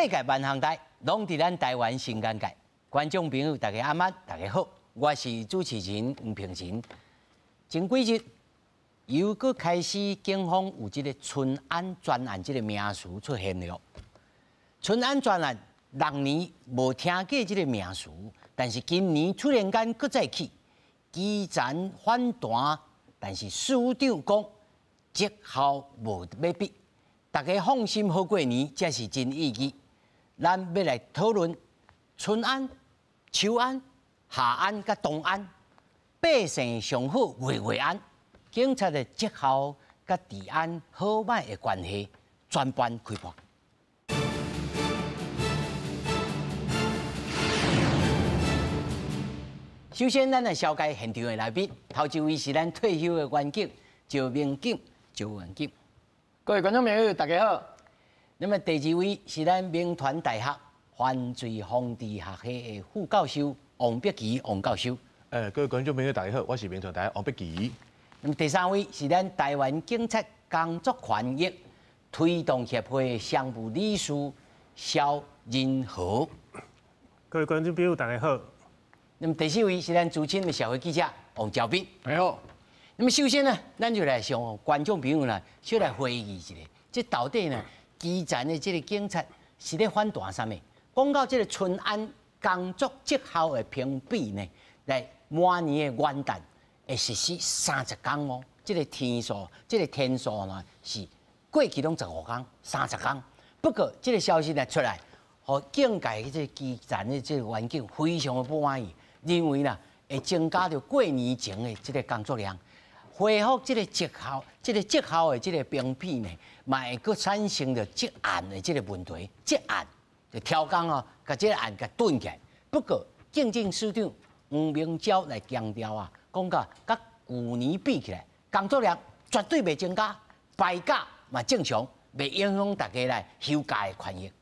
世界萬項代，攏佇咱台灣新眼界。觀眾朋友，大家晚安，大家好，我是主持人黃平仁。前幾日又閣開始，警方有這個春安專案這個名詞出現了。春安專案6年無聽過這個名詞，但是今年突然間閣再起，基層反彈，但是署長講績效無欲比，大家放心好過年，這是真意義。咱欲來討論春安、秋安、夏安佮冬安，百姓上好月月安，警察的績效佮治安好䆀的關係，全盤開播。首先，咱來紹介現場的來賓，頭一位是咱退休的員警趙明景，趙員警。各位觀眾朋友，大家好。那麼第二位是咱銘傳大學犯罪防治學系的副教授王碧琪，王教授。各位觀眾朋友，大家好，我是銘傳大學王碧琪。那麼第三位是咱台灣警察工作權益推動協會常務理事蕭仁和。各位觀眾朋友，大家好。那麼第四位是咱資深的社會記者王兆斌。大家好。那麼首先呢，咱就來向觀眾朋友呢，小來回憶一下，這到底呢，基層的這個警察是咧反彈啥物？講到這個春安工作績效的評比呢，來每年的元旦會實施30天哦，這個天數，這個天數呢是過去攏15天、30天。不過這個消息呢出來，予警界這個基層的這個環境非常的不滿意，認為呢會增加著過年前的這個工作量，恢復這個績效，這個績效的這個評比呢，嘛會閣產生著積案的這個問題，積案就超工哦，共這個案共囤起來。不過，警政署長黃明昭來強調啊，講到佮舊年比起來，工作量絕對袂增加，排假嘛正常，袂影響大家來休假的權益。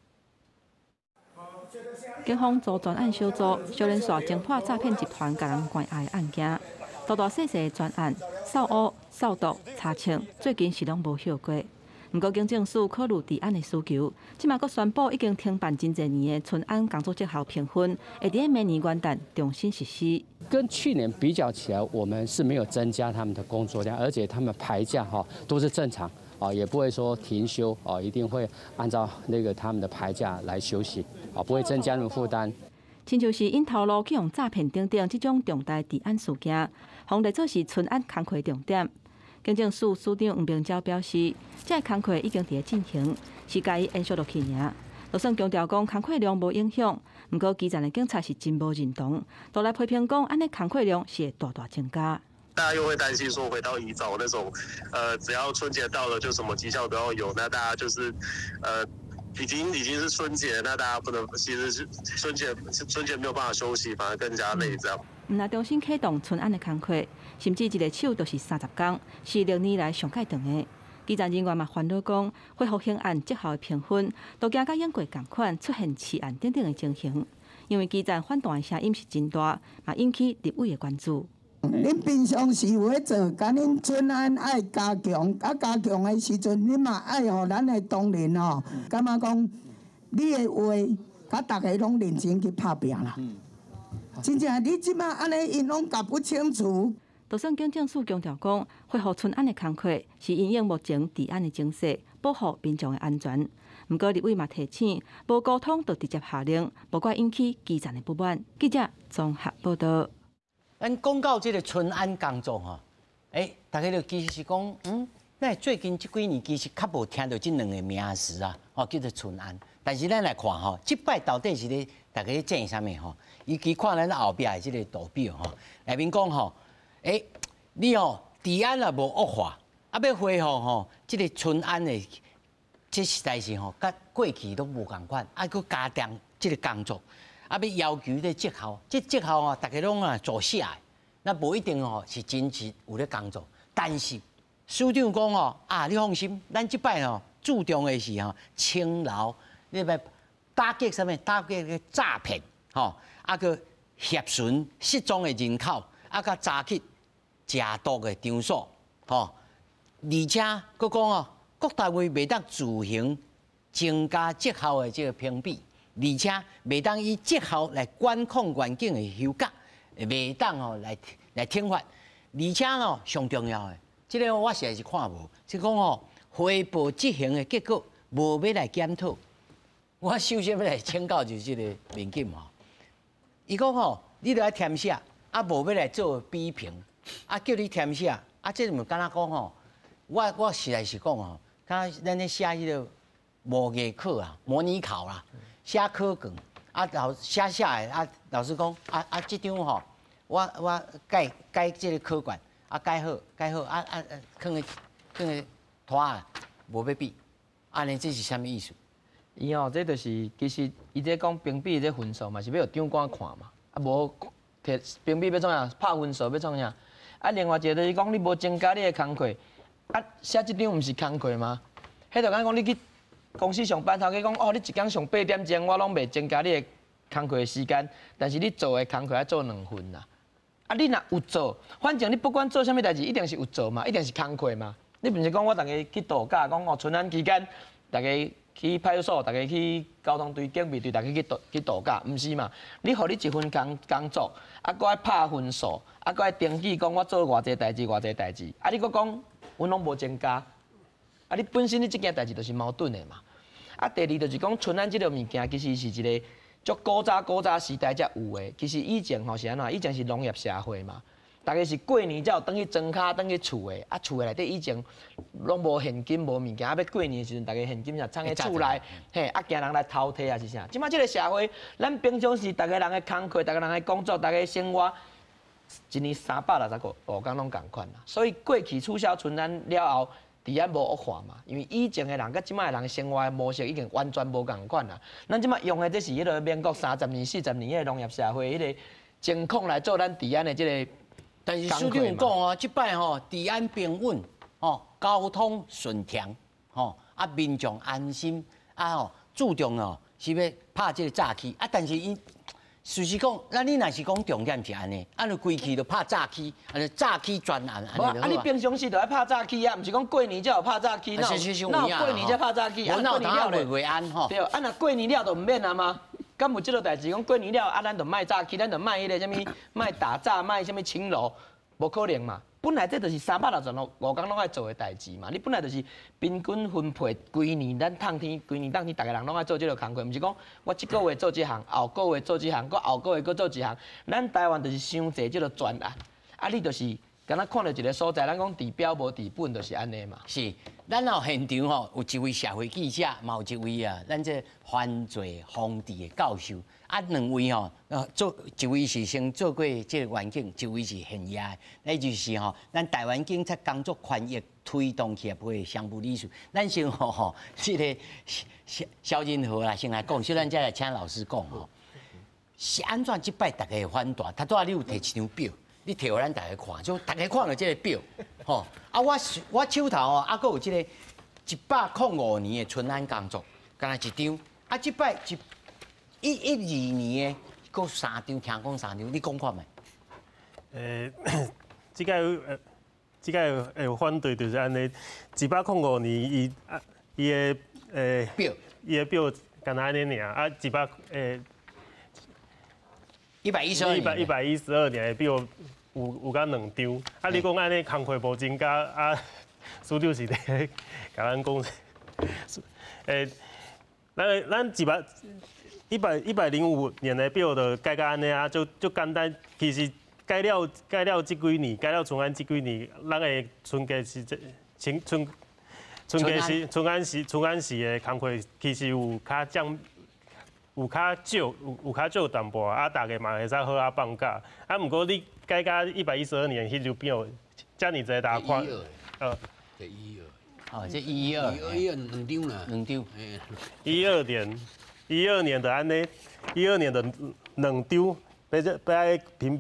警方組專案小組，小連續偵破詐騙集團共人關押的案件，大大細細的專案，掃烏、掃毒、查清，最近是攏無歇過。毋過警政署考慮治安的需求，這馬閣宣布已經停辦真濟年的春安工作績效評分，會佇明年元旦重新實施。跟去年比較起來，我們是沒有增加他們的工作量，而且他們排假哈都是正常。啊，也不會說停休啊，一定會按照那個他們的排假來休息啊，不會增加那麼負擔。親像是𪜶頭路去予詐騙等等這種重大治安事件，予列做是春安工課重點。警政署署長黃明昭表示，這個工課已經佇咧進行，是共伊延續落去爾。就算強調講工課量無影響，毋過基層的警察是真無認同，都來批評講按呢工課量是會大大增加。大家又會擔心說回到以早那種，只要春節到了就什麼績效都要有，那大家就是，已經是春節，那大家不能，其實是春節沒有辦法休息，反而更加累這樣。毋但重新啟動春安的工課，甚至一個手就是30工，是歷年來上蓋長的。基層人員嘛煩惱講，恢復刑案績效的評分，都驚佮往過仝款出現痴案等等的情形，因為基層反彈的聲音是真大，嘛引起立委的關注。恁平常時有咧做，共恁春安愛加強，啊加強的時陣，恁嘛愛予咱的同仁吼，感覺講你的話，共大家攏認真去拍拚啦。真正你這馬按呢，𪜶攏搞不清楚。就算警政署強調講，恢復春安的工課是因應目前治安的情勢，保護民眾的安全。毋過立委嘛提醒，無溝通就直接下令，無怪引起基層的不滿。記者綜合報道。咱講到這個春安工作吼，大家就其實是講，咱最近這幾年其實較無聽著這兩個名詞啊，哦，叫做春安。但是咱來看吼，這擺到底是咧大家咧爭啥物吼？尤其看咱後壁的這個圖表吼，內面講吼，你吼治安也無惡化，啊，欲恢復吼，這個春安的，這實在是吼，佮過去攏無仝款，啊，閣加重這個工作。啊，欲要求這績效，這績效啊，大家攏啊做寫的，那無一定吼是真實有咧工作。但是署長講吼，啊，你放心，咱這擺吼注重的是吼清流，你欲打擊啥物？打擊個詐騙，吼，啊，閣協尋失蹤的人口，啊，佮查去食毒的場所，吼，而且閣講哦，各單位袂當自行增加績效的這個評比，而且袂當以績效來管控員警的休假，袂當吼來懲罰。而且吼上重要的，這個我實在是看無，是講吼匯報執行的結果無欲來檢討。我首先欲來請教就是這個民警吼，伊講吼，你著愛填寫，啊無欲來做比評，啊叫你填寫，啊這毋敢若講吼，我實在是講吼，敢若咱咧寫彼個模擬考啊，模擬考啦，寫考卷，啊老寫寫的啊，老師講啊啊這張吼，我改改這個考卷，啊改好改好，啊啊啊，囥咧塗仔，無欲比，按呢這是啥物意思？伊吼，這就是其實伊這講評比這分數嘛，是欲予長官看嘛，啊無提評比欲創啥？拍分數欲創啥？啊，另外一個就是講你無增加你的工課，啊寫這張毋是工課嗎？彼就敢講你去公司上班，頭家講哦，你一工上8點鐘，我攏袂增加你的工課的時間，但是你做的工課愛做兩份啦。啊，你若有做，反正你不管做啥物代誌，一定是有做嘛，一定是工課嘛。你毋是講我逐家去度假，講哦春安期間，逐家去派出所，逐家去交通隊、警備隊，逐家去度假，毋是嘛？你予你一份工作，啊，閣愛拍分數，啊，閣愛登記講我做偌濟代誌，偌濟代誌，啊，你閣講阮攏無增加，啊，你本身你這件代誌就是矛盾的嘛。啊，第二就是講春安這個物件，其實是一個足古早古早時代才有的。其實以前吼是按怎？以前是農業社會嘛。大家是過年才有轉去莊跤，轉去厝的，啊厝的內底以前攏無現金，無物件，啊欲過年的時陣，大家現金就藏佇厝內，嘿，啊驚人來偷提抑是啥。這馬這个社會，咱平常時逐个人的工課，逐个人的工作，逐个生活，一年365工攏仝款啦。所以過去取消春安了後，治安無惡化嘛，因為以前的人佮這馬的人生活的模式已經完全無仝款啦。咱這馬用的這是彼個民國30年、40年彼個農業社會彼個情況來做咱治安的這個。但是署長有講哦，這擺吼治安平穩，吼交通順暢，吼啊民眾安心，啊吼注重哦是欲拍這个詐欺，啊但是伊事實講，咱你若是講重點是按呢，啊你規氣就拍詐欺，啊就詐欺專案，啊你平常時就愛拍詐欺啊，毋是講過年才有拍詐欺，哪有過年才拍詐欺？啊過年了袂安吼。對，啊若過年了就毋免啊嗎？敢有這個代誌？講過年了啊，咱就莫詐欺，咱就莫彼个啥物，莫打詐，莫啥物青樓，無可能嘛。本來這就是365工攏愛做的代誌嘛。你本來就是平均分配，規年咱冬天，規年冬天，逐个人攏愛做這個工課，毋是講我這個月做這項，後個月做這項，閣後個月閣做一項。咱台灣就是傷濟這个專案，啊，你就是敢若看著一个所在，咱講治標無治本，就是按呢嘛。是，咱哦現場吼有一位社會記者，嘛有一位啊，咱這犯罪防治的教授，啊，兩位吼，做一位是先做過這个員警，一位是現役的，那就是吼，咱台灣警察工作權益推動協會常務理事。咱先吼吼，這个蕭仁和啦，先來講，小咱再來請老師講吼，是按怎這擺逐家會反彈？頭拄仔你有提一張表。你提予咱逐家看，就逐家看著這个表，吼啊！我手頭哦，啊，閣有這个105年的春安工作，敢若一張，啊，這擺112年的，閣三張，聽講三張，你講看覓？這個會反對就是按呢，105年伊啊伊的表，伊的表敢若按呢爾，啊，一百112 112年的表。有敢兩張，啊！你講按呢工課無增加，啊，署長是咧共咱講，咱一百一百105年的表就改甲按呢啊，足足簡單。其實改了這幾年，改了春安這幾年，咱的春假是這春春春假時春安時的工課其實有較降。有較少，有較少淡薄啊，逐家嘛會使好好放假。啊，毋過你改甲112年彼張表，遮爾濟大家看，這112，哦，這112，112兩張啦，兩張。12年，12年就按呢，12年就兩張，欲愛評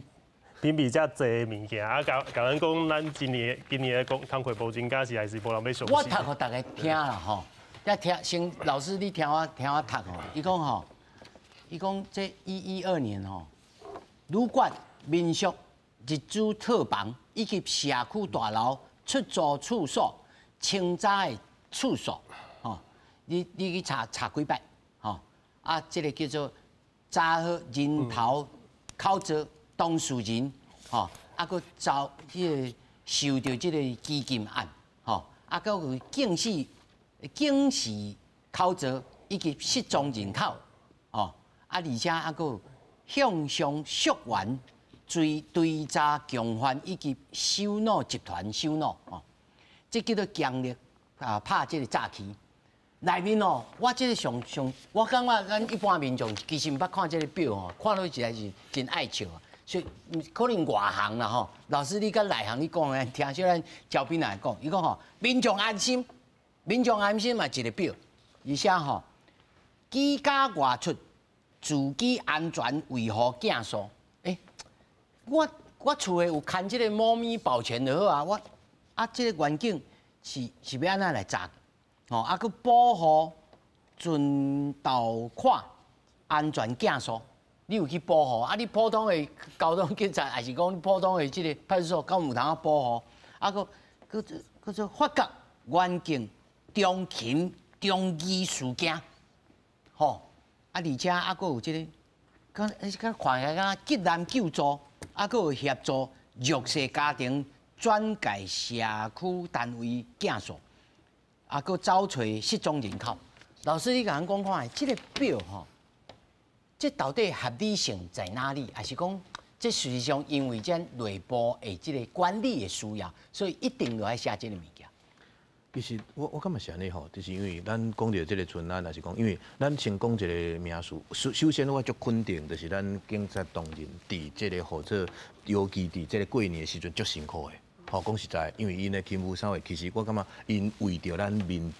比遮濟的物件，啊，共咱講，咱今年的工課無增加，實在是無人欲相信。我讀予逐家聽啦吼，一聽先老師你聽我讀吼，伊講吼。伊講這112年吼，旅館、民宿、日租套房以及社區大樓出租處所、清早的處所，吼，你去查查幾擺，吼啊，這个叫做查獲人頭口罩當事人，吼啊，閣遭這个受著這个拘禁案，吼啊，閣有警示口罩以及失蹤人口，吼啊，而且啊，閣有向上溯源追查共犯以及首腦集團首腦，吼，這叫做強力啊拍這个詐欺。內面哦，我這个上上，我感覺咱一般民眾其實毋捌看這个表吼，看落實在是真愛笑啊。所以可能外行啦吼，老師你佮內行你講的，聽小咱嘉賓來講，伊講吼，民眾安心，民眾安心嘛一个表，而且吼，居家外出，自己安全維護鏡數。欸，我厝的有牽這个貓咪保全就好啊，我啊這个環境是欲按怎來查？吼，啊，閣保護存投款安全鏡數，你有去保護？啊，你普通的交通警察，還是講你普通的這个派出所，敢有通啊保護？啊，閣閣做發覺環境中禽中疑事件，吼，啊，而且啊，閣有這个，敢看起來敢急難救助，啊，閣有協助弱勢家庭轉介社區單位鏡數。啊，閣找揣失蹤人口。老師，你共阮講看，這个表吼，這到底合理性在哪裡？還是講這實際上因為這內部的這个管理的需要，所以一定要愛寫這个物件？其實我感覺是按呢吼，就是因為咱講著這个春安，也是講，因為咱先講一个名詞，首先我足肯定，就是咱警察同仁佇這个號做，尤其佇這个過年的時陣足辛苦的。吼，講實在，因為𪜶的勤務啥貨，其實我感覺𪜶為著咱民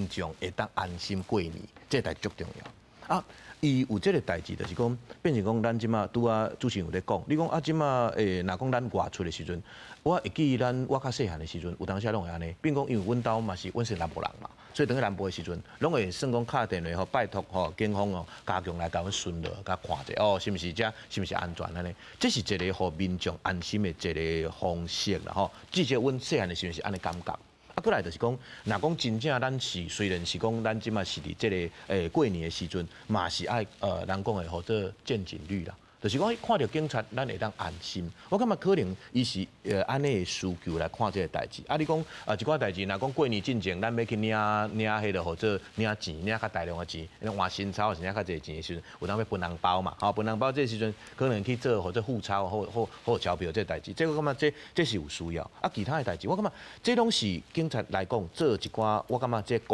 眾會當安心過年，這代足重要。啊，伊有這个代誌，就是講變成講咱這馬拄仔主持人有咧講，你講啊，這馬若講咱外出的時陣，我會記咱我較細漢的時陣，有當時攏會按呢，變講因為阮兜嘛是阮是南部人嘛，所以當去南部的時陣，攏會算講敲電話吼，拜託吼警方哦加強來共阮巡邏，共看者哦，是毋是遮是毋是安全按呢？這是一个予民眾安心的一个方式啦吼。至少阮細漢的時陣是按呢感覺。啊，過來就是講，若講真正咱是雖然是講咱這馬是佇這个過年的時陣，嘛是愛人講的號做見警率啦。就是講看著警察，咱會當安心。我感覺可能伊是按呢的需求來看這个代誌。啊，你講啊一寡代誌，若講過年進前，咱欲去領彼个號做領錢，領較大量的錢，換新鈔還是領較濟錢的時陣，有當欲分紅包嘛？吼，分紅包這个時陣可能去做號做付鈔、好鈔票這个代誌。這個我感覺這是有需要。啊，其他的代誌，我感覺這攏是警察來講做一寡，我感覺這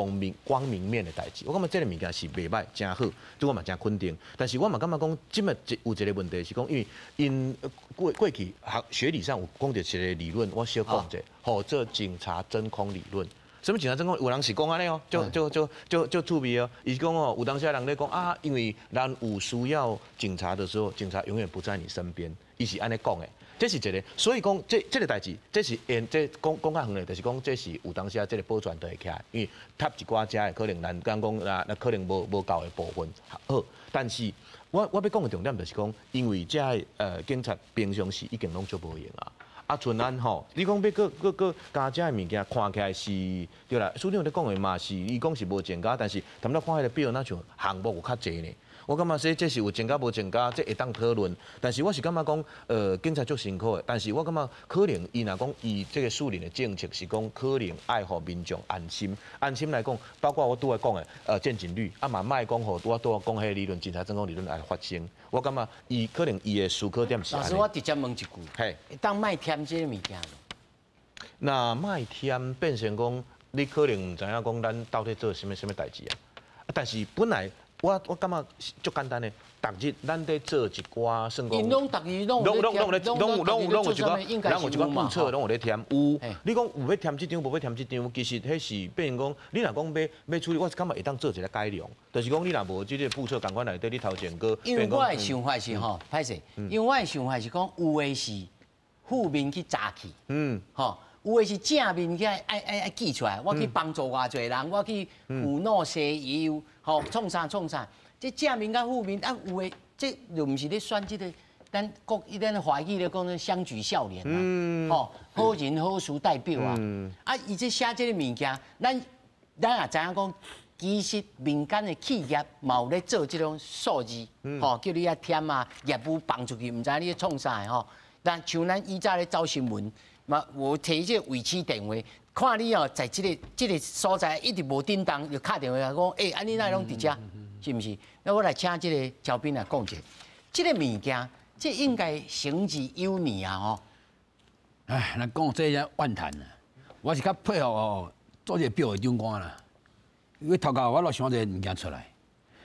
光明面的代誌。我感覺這个物件是袂䆀，誠好，這我嘛誠肯定。但是我嘛感覺講，這馬有一个問題是講，因為𪜶過去學理上有講著一个理論，我小講者，號做警察真空理論。什麼警察真空？有人是講按呢哦，就趣味哦。伊是講哦，有當時人咧講啊，因為咱有需要警察的時候，警察永遠不在你身邊。伊是按呢講的，這是一个。所以講這個代誌，這是沿這講講較遠的，就是講這是有當時啊，這个保全都會起來，因為插一寡遮的可能咱講講啊，那可能無夠的部分好，但是我欲講的重點就是講，因為遮的警察平常時已經攏足無閒啊。啊，春安吼，你講欲閣加遮的物件，看起來是對啦。署長咧講的嘛是，伊講是無增加，但是頭拄看彼个表，若像項目有較濟呢。我感覺這是有增加無增加，這會當討論。但是我是感覺講，警察足辛苦的，但是我感覺可能伊若講伊這个樹林的政策是講，可能愛予民眾安心。安心來講，包括我拄仔講的，見警率，啊嘛莫講予拄仔拄仔講彼个理論，警察真空理論來發生。我感覺伊可能伊的思考點是。老師，我直接問一句，會當莫添這个物件無？若莫添變成講，你可能毋知影講咱到底做啥物啥物代誌啊？但是本來我感覺足簡單的，逐日咱咧做一寡算講，𪜶攏逐日攏攏攏咧，攏有一寡，咱有一寡簿冊攏有咧添。有，你講有欲添這張，無欲添這張，其實彼是變成講，你若講欲處理，我是感覺會當做一個改良，就是講你若無這個簿冊仝款內底，你頭前閣。因為我的想法是吼，歹勢，因為我的想法是講，有的是負面去查去，吼。有的是正面去愛記出來，我去幫助偌濟人，我去扶老攜幼，吼，創啥創啥。這正面佮負面啊，有的這就毋是咧選這个，咱國咱華語咧講鄉舉孝廉啊，吼，好人好事代表啊。啊，伊這寫這个物件，咱也知影講，其實民間的企業嘛有咧做這種數字，吼，叫你愛填啊，業務放出去，毋知你咧創啥吼。但像咱以前咧走新聞，嘛有提這個維持電話，看你哦，在這個所在一直無叮當，就敲電話來講，欸，按呢哪會攏佇遮，是毋是？那我來請這個嘉賓來講一下，這個物件，這應該行之有年啊，吼。唉，若講這個怨嘆啊，我是較配合哦，做這個表的長官啦。因為頭家我都想一個物件出來，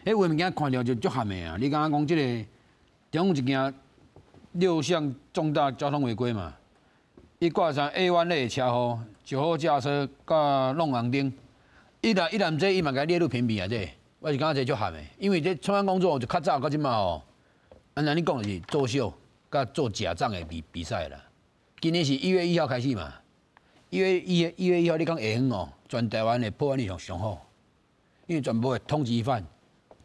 彼有的物件看著就足譀的啊！你敢若講這個，中有一件六項重大交通違規嘛？伊掛上 A1 類的車禍，酒後駕車佮弄紅燈，伊若毋這伊嘛共列入評比啊！這個，我是感覺這足譀的，因為這春安工作就較早到這馬吼，按呢你講就是作秀佮做假帳的比賽啦。今年是1月1號開始嘛？1月1號你講下昏哦，全台灣的破案率上上好。因為全部的通緝犯、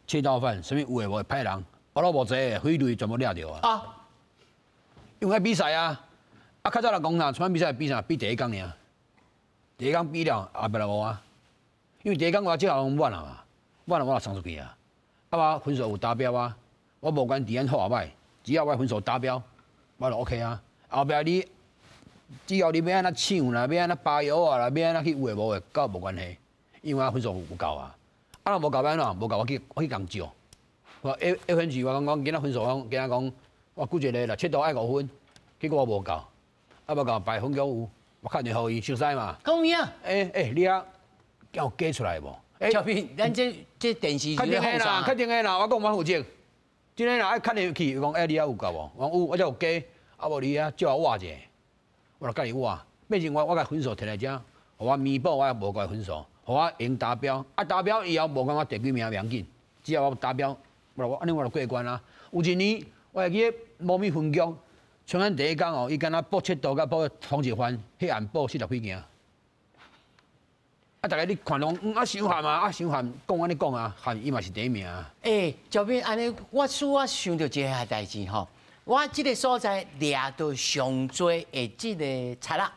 竊盜犯，啥物有的無的歹人，我攏無濟的，匪類全部掠著啊！啊，因為愛比賽啊，啊，較早人講啥，春比賽比啥？比第一工爾，第一工比了，後壁就無啊。因為第一工我這項滿啊嘛，滿了我就送出去啊。啊，我分數有達標啊，我無管治安好抑歹，只要我分數達標，我就 OK 啊。後壁你只要你欲按怎搶啦，欲按怎包藥啊啦，欲按怎去有的無的，佮我無關係，因為我分數有夠啊。啊，若無夠按怎？無夠我去共借。我 A 分數我講講，今仔分數講，今仔講我舉一個啦，七度愛5分，結果我無夠，啊無夠排分局有，我敲電話予伊熟似嘛。講啥？欸，你遐有加出來無？照片，咱這電視確定的啦，確定的啦，我講我負責。真的啦，愛敲電話去，伊講欸，你遐有夠無？我講有，我遮有加，啊無你遐借我換者，我就共伊換。變成我共分數提來遮，予我彌補我無夠分數。予我用達標，啊達標以後無管我第幾名袂要緊，只要我達標，我按呢我就過關啊。有一年我會記得某物分局，春安第一工哦，伊敢若報七度佮報通緝犯，彼案報40幾件。啊，逐家你看攏，啊傷譀啊，啊傷譀，講按呢講啊，譀伊嘛是第一名啊。欸，嘉賓按呢，我使我想著一個代誌吼，我這個所在掠著上濟的這個賊仔，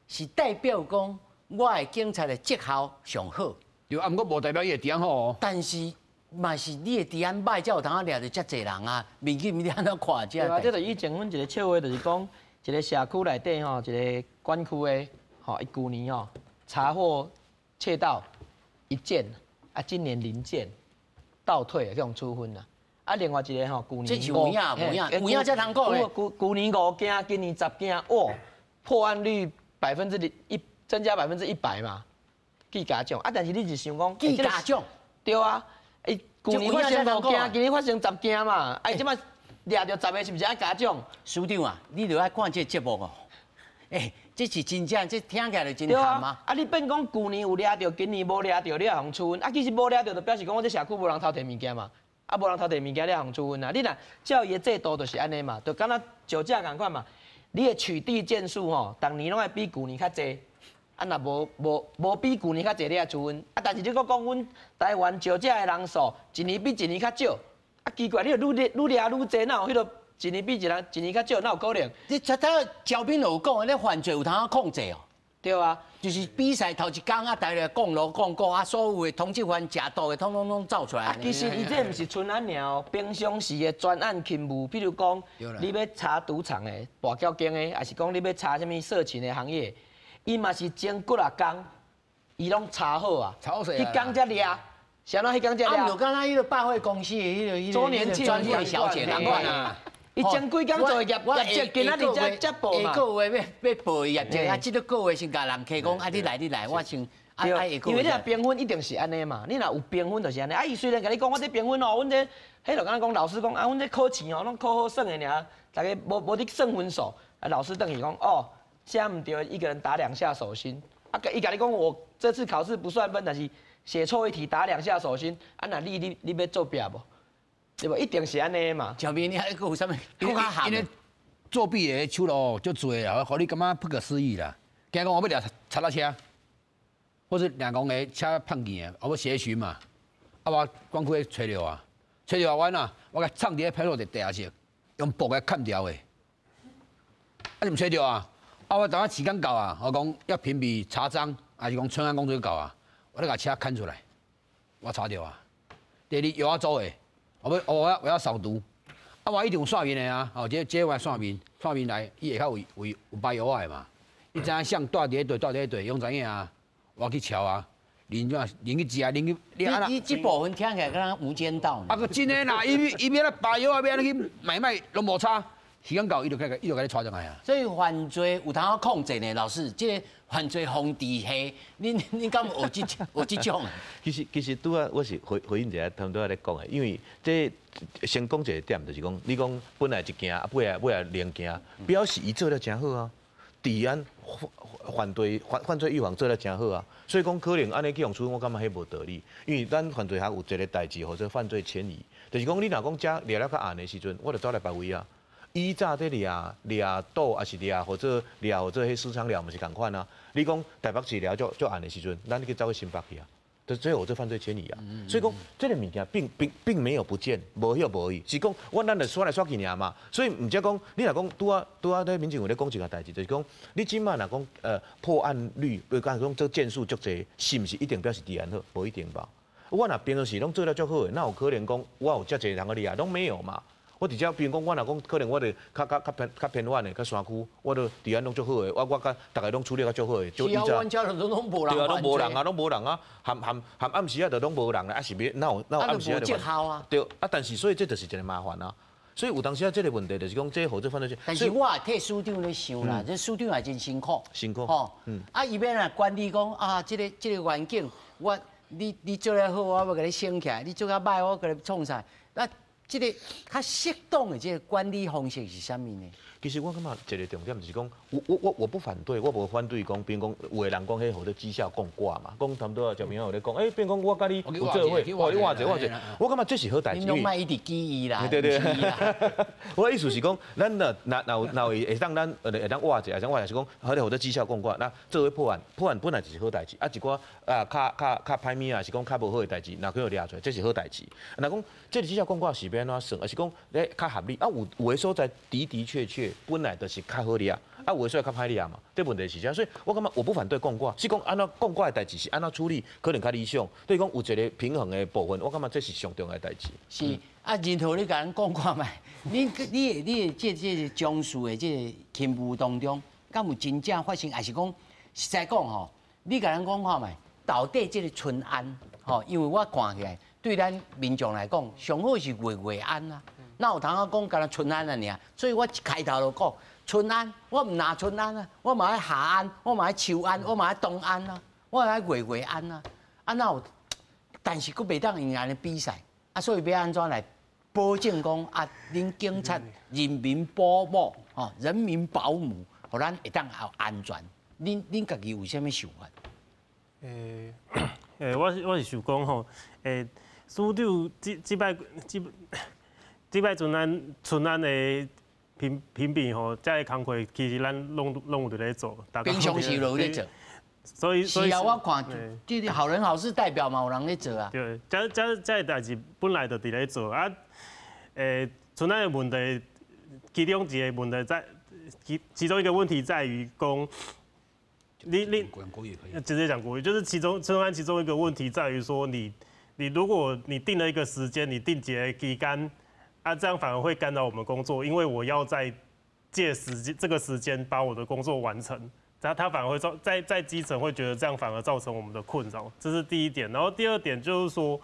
是代表講。我的警察的績效上好，對啊，毋過無代表伊的治安好哦。但是嘛是你的治安歹，才有通掠著遮濟人啊！民警你按怎看這？對啊，這就以前阮一個笑話，就是講一個社區內底吼，一個管區的吼，伊舊年吼查獲竊盜一件，啊，今年零件，倒退這種處分啊。啊，另外一個吼，舊年這是有影無影？有影才通講的。舊年5件，今年10件，哇，破案率1%。增加100%嘛，記嘉獎啊！但是你是想講記嘉獎？對啊，欸，舊年發生5件，今年發生10件嘛，啊，這擺掠著10個，是毋是愛嘉獎？署長啊，你著愛看這個節目哦。欸，這是真正，這聽起來就真譀啊！啊，你變講舊年有掠著，今年無掠著，你也予處分。啊，其實無掠著，就表示講我這社區無人偷提物件嘛。啊，無人偷提物件，你也予處分啊。你若照伊的制度就是按呢嘛，就敢若酒駕仝款嘛。你的取締件數吼，逐年攏愛比舊年較濟。啊，若無比舊年較濟，你也處分。啊，但是你閣講阮台灣酒駕的人數一年比一年較少，啊，奇怪，你著愈掠愈濟，哪有彼個一年比一年較少，哪有可能？你頭頭嘉賓有講，你犯罪有通控制哦？對啊，就是比賽頭一工啊，大家降鑼降鼓啊，所有的通緝犯、食毒的，統統攏走出來。啊，其實伊這毋是春安爾哦，平常時的專案勤務，比如講你欲查賭場的、跋筊間的，抑是講你欲查啥物色情的行業。伊嘛是前幾若工，伊攏查好啊，彼工才掠，啥人彼工才掠？啊，毋就敢若彼個百貨公司的彼個專櫃小姐仝款啊。伊前幾工做的業績，今仔日才報嘛。下個月欲報業績，啊，這個月先共人客講，啊，你來你來，我先啊啊因為你若評分一定是按呢嘛，你若有評分就是按呢。啊，伊雖然共你講我這評分哦，阮這，彼就敢若講老師講啊，阮這考試哦，攏考好算的爾，逐家無佇算分數。啊，老師轉去講哦。寫毋對，一個人打2下手心。啊，伊共你講，我這次考試不算分，但是寫錯一題打2下手心。啊，若你欲作弊無？對無？一定是按呢嘛。前面你還閣有啥物？因為作弊的手路足濟啊，予你感覺不可思議啦。驚講我欲掠賊仔車，或者掠講个車碰見的，我欲協尋嘛。啊，我管區揣著啊，揣著啊，我啊，我共藏佇咧派出所地下室，用布共崁牢的。啊，你毋揣著啊？啊！我等下時間到啊，我講要評比查贓，還是講春安工作到啊，我咧共車牽出來，我查著啊。第二藥仔組的，我要掃毒，啊我一定有線面的啊，哦，這我線面，線面來，伊下跤有擺藥仔的嘛，伊知影誰蹛佇咧佗，蹛佇咧佗，攏知影啊，我去撨啊，啉怎啉去食，啉去。你你這部分聽起來敢若無間道。啊，閣真的啦，伊欲按怎擺藥仔，欲按怎去買賣，攏無差。時間到，伊就共伊就共你帶轉來啊。所以犯罪有通控制呢，老師，這個犯罪防治系，恁敢有這種？其實拄仔我是回應一下他們拄仔咧講的，因為這先講一個點，就是講你講本來一件，啊尾仔兩件，表示伊做得誠好啊。治安犯罪預防做得誠好啊，所以講可能按呢去予處分，我感覺彼無道理，因為咱犯罪學有一個代誌，號做犯罪遷移，就是講你若講遮掠了較絚的時陣，我就走來別位啊。以早咧掠掠賭，抑是掠號做掠號做彼私娼寮，毋是仝款啊。你講台北市掠足足絚的時陣，咱去走去新北去啊，就最後做犯罪遷移啊。所以講這個物件並沒有不見，無彼無去，是講我咱就煞來煞去爾嘛。所以毋才講，你若講拄仔咧民政府咧講一個代誌，就是講你這擺若講破案率，比如講講這件數足濟，是毋是一定表示治安好？無一定吧。我若平常時攏做得足好的，哪有可能講我有遮濟人去掠？攏沒有嘛。我直接比如講，我若講可能我著較偏遠的、較山區，我著治安攏足好的，我佮逐家攏處理較足好的。是啊，阮遮都攏無人。對啊，攏無人啊，攏無人啊，含暗時啊，就攏無人啦，啊是欲哪有暗時啊？就無績效啊。對啊，但是所以這就是一個麻煩啊。所以有當時啊，這個問題就是講，這號做犯罪。但是我也替署長咧想啦，這署長也真辛苦。辛苦。吼，啊，伊欲按怎管理講啊，這個環境，我你做得好，我欲共你升起來；你做較䆀，我共你創啥？那這個較適當的這個管理方式是啥物呢？其實我感覺一個重點就是講，我不反對，我無反對講，比如講有的人講彼號做績效摃龜嘛，講差不多食朋友有咧講，欸，比如講我佮你有做伙，我你換者換者，我感覺這是好代誌。你攏莫一直記伊啦。對對。我的意思是講，咱若會當咱會當換者，會當換者是講，好咧號做績效摃龜，那做伙破案，破案本來就是好代誌，啊一寡啊較歹物啊，是講較無好的代誌，若去予掠出來，這是好代誌。若講這個績效摃龜是欲按怎算，抑是講咧較合理啊？有的所在的的確確本來就是較好掠，啊有的所在較歹掠嘛。這問題是這，所以我感覺我不反對摃龜，是講按怎摃龜的代誌是按怎處理，可能較理想。對講有一個平衡的部分，我感覺這是上重要的代誌。是啊，任何你共咱講看覓，你的這個將事的這個勤務當中，敢有真正發生，抑是講實在講吼，你共咱講看覓，到底這個春安吼，因為我看起來對咱民眾來講，上好是月月安啊。哪有通仔講干焦春安啊爾？所以我一開頭就講春安，我毋若春安啊，我嘛愛夏安，我嘛愛秋安，我嘛愛冬安啊，我愛月月安啊。啊，哪有？但是閣袂當用按呢比賽，啊，所以欲按怎來保證講啊？恁警察人民保姆吼，人民保姆，予咱會當有安全。恁家己有啥物想法？我是想講吼，署長這擺春安的評比吼，這个工課其實咱攏有佇咧做。平常時就有咧做。所以是啊，我看這個好人好事代表嘛，有人咧做啊。對，這個代誌本來就佇咧做啊。春安的問題，其中一個問題在於講，你直接講國語，就是其中春安其中一個問題在於說，你如果你定了一個時間，你定一个期間。啊，這樣反而會干擾我們工作，因為我要在借時間這個時間把我的工作完成，他反而會造在基層會覺得這樣反而造成我們的困擾，這是第一點。然後第二點就是說，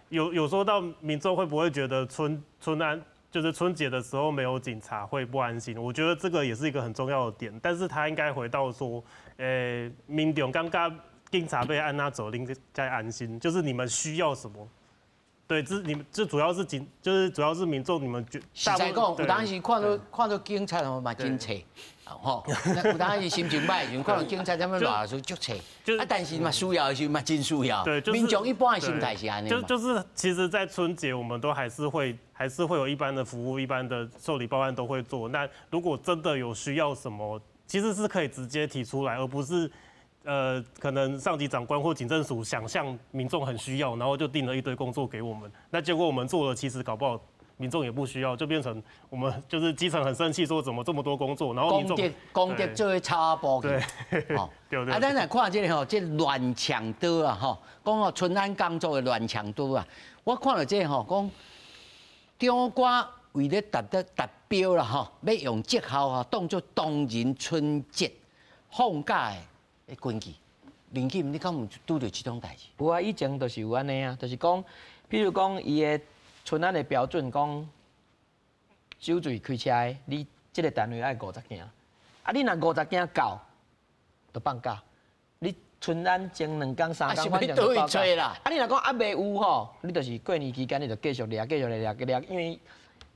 有說到民眾會不會覺得春安就是春節的時候沒有警察會不安心？我覺得這個也是一個很重要的點，但是他應該回到說，民眾感覺警察欲按怎做，恁才安心，就是你們需要什麼？對，這你們這主要是警，就是主要是民眾，你們覺實在講，有當時看到警察吼嘛真臭，吼，有當時心情䆀的時陣，看到警察這麼熱時足臭，啊，但是嘛需要的時候嘛真需要。對，民眾一般的心態是按呢。就是，其實，在春節，我們都還是會有一般的服務，一般的受理報案都會做。那如果真的有需要什麼，其實是可以直接提出來，而不是，可能上級長官或警政署想象民眾很需要，然後就定了一堆工作給我們。那結果我們做了，其實搞不好民众也不需要，就变成我们就是基层很生气，说怎么这么多工作，然后民众功德功德做草仔步去，哦，对对。啊，咱来看这个吼，这乱抢刀啊，吼，讲哦春安工作的乱抢刀啊，我看到这个吼，讲长官为了达到达标啦，吼，欲用绩效吼当做当人春节放假的根据。林金，你敢有拄著这种代志？有啊，以前就是有按呢啊，就是讲，比如讲伊的春安的标准讲，酒醉开车的，你这个单位爱50件，啊，你若50件够，就放假。你春安前两工三工反正就放假。啊，你若讲啊袂有吼，你就是过年期间你就继续掠，继续掠，掠，因为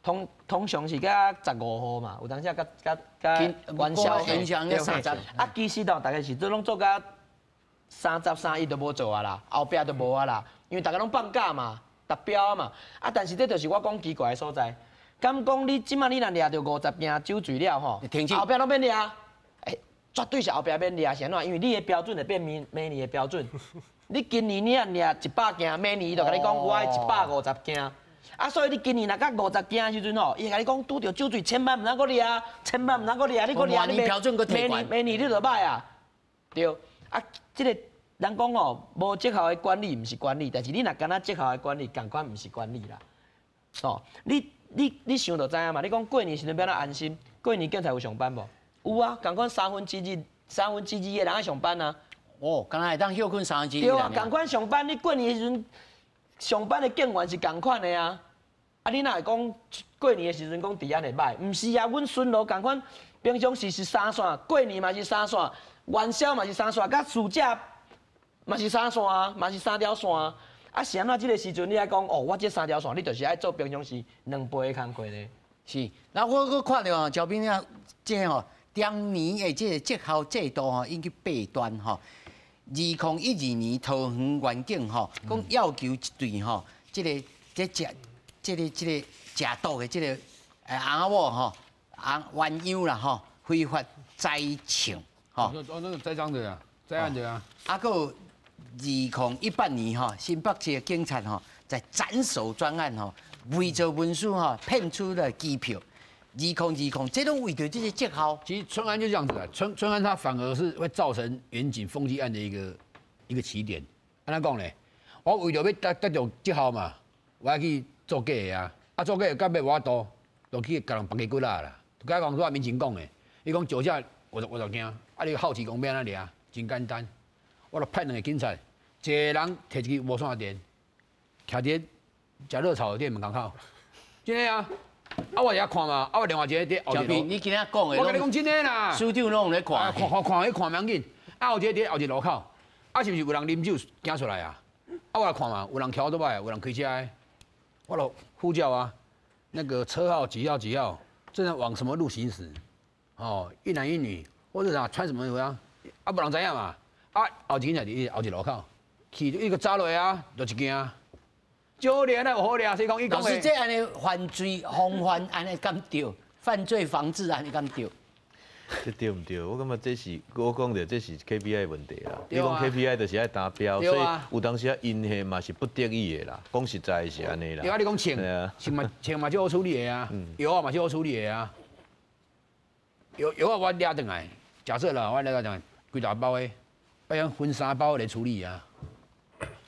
通常是甲15号嘛，有当时啊佮元宵对。啊，其实哦，大家是都拢做甲30、31都无做啊啦，后壁都无啊啦，因为大家拢放假嘛，达标嘛。啊，但是这就是我讲奇怪的所在。敢讲你这马你若掠著50件酒醉了吼，后壁拢免掠，欸，绝对是后壁免掠，是按怎？因为你的标准会变明明年的标准。你今年你若掠100件，明年伊就共你讲我爱150件。啊，所以你今年若甲50件的时阵吼，伊会共你讲拄著酒醉，千万毋通阁掠，千万毋通阁掠，你阁掠你明年明年你就歹啊，对。啊，这个人讲哦，无绩效的管理毋是管理，但是你若敢若绩效的管理，仝款毋是管理啦。哦，你想就知影嘛。你讲过年时阵欲按怎安心？过年警察有上班无？有啊，仝款2/3的人爱上班啊。哦，敢若会当歇睏2/3。对啊，仝款上班，你过年时阵上班的警员是仝款的啊。啊，你若会讲过年的时阵讲治安会歹？毋是啊，阮巡逻仝款，平常时是三线，过年嘛是三线。元宵嘛是三线，佮暑假嘛是三线啊，嘛是三条线啊。啊，是按怎这个时阵你爱讲哦，我这三条线，你就是爱做平常时两倍的工课呢？是。那我阁看著吼，招兵啊，这吼当年的这个绩效制度吼，引起弊端吼。2012年桃园员警吼，讲要求一对吼，这个这食这个这个食毒的这个翁仔某吼，翁鸳鸯啦吼，非法栽枪。哦，那个栽赃的啊，栽案的啊。啊，阁有2018年吼，新北市的警察吼，在斩首专案吼，伪造文书吼，骗出了机票。2020，这拢为著这个绩效。其实春安就这样子啊，春安它反而是会造成员警风纪案的一个起点。按怎讲咧？我为著欲达到绩效嘛，我爱去做假的啊，啊做假的到尾无法度，就去共人绑鸡骨仔啦。就佮讲说民警讲的，伊讲酒驾50件，啊你好奇讲欲按怎掠？真简单，我就派两个警察，一个人提一支无线电，徛伫食热炒店门口，真的啊！啊我伫遐看嘛，啊我另外一个伫后一路。你今仔讲的，我共你讲真的啦。署长拢有咧看，看看看，彼看袂要紧。啊有一个伫后一路口，啊是毋是有人啉酒行出来啊？啊我来看嘛，有人骑欧多拜，有人开车的，我就呼叫啊，那个车号几号几号，正在往什么路行驶？哦，一男一女，或者啥穿什么样？啊，无人知影嘛。啊，后一个伫后一路口，去一个扎落啊，就一件。少年啊，有好掠，所以讲伊讲的。老师，这按呢犯罪防范按呢敢对？犯罪防治按呢敢对？这对毋对？我感觉这是我讲的，这是 KPI 问题啦。你讲 KPI 就是爱达标，所以有当时啊，𪜶彼嘛是不得已的啦。讲实在是按呢啦。对啊，你讲枪，枪嘛枪嘛就好处理的啊，药仔嘛就好处理的啊。药药仔我掠转来，假设啦，我掠转来规大包的，欲用分三包来处理啊。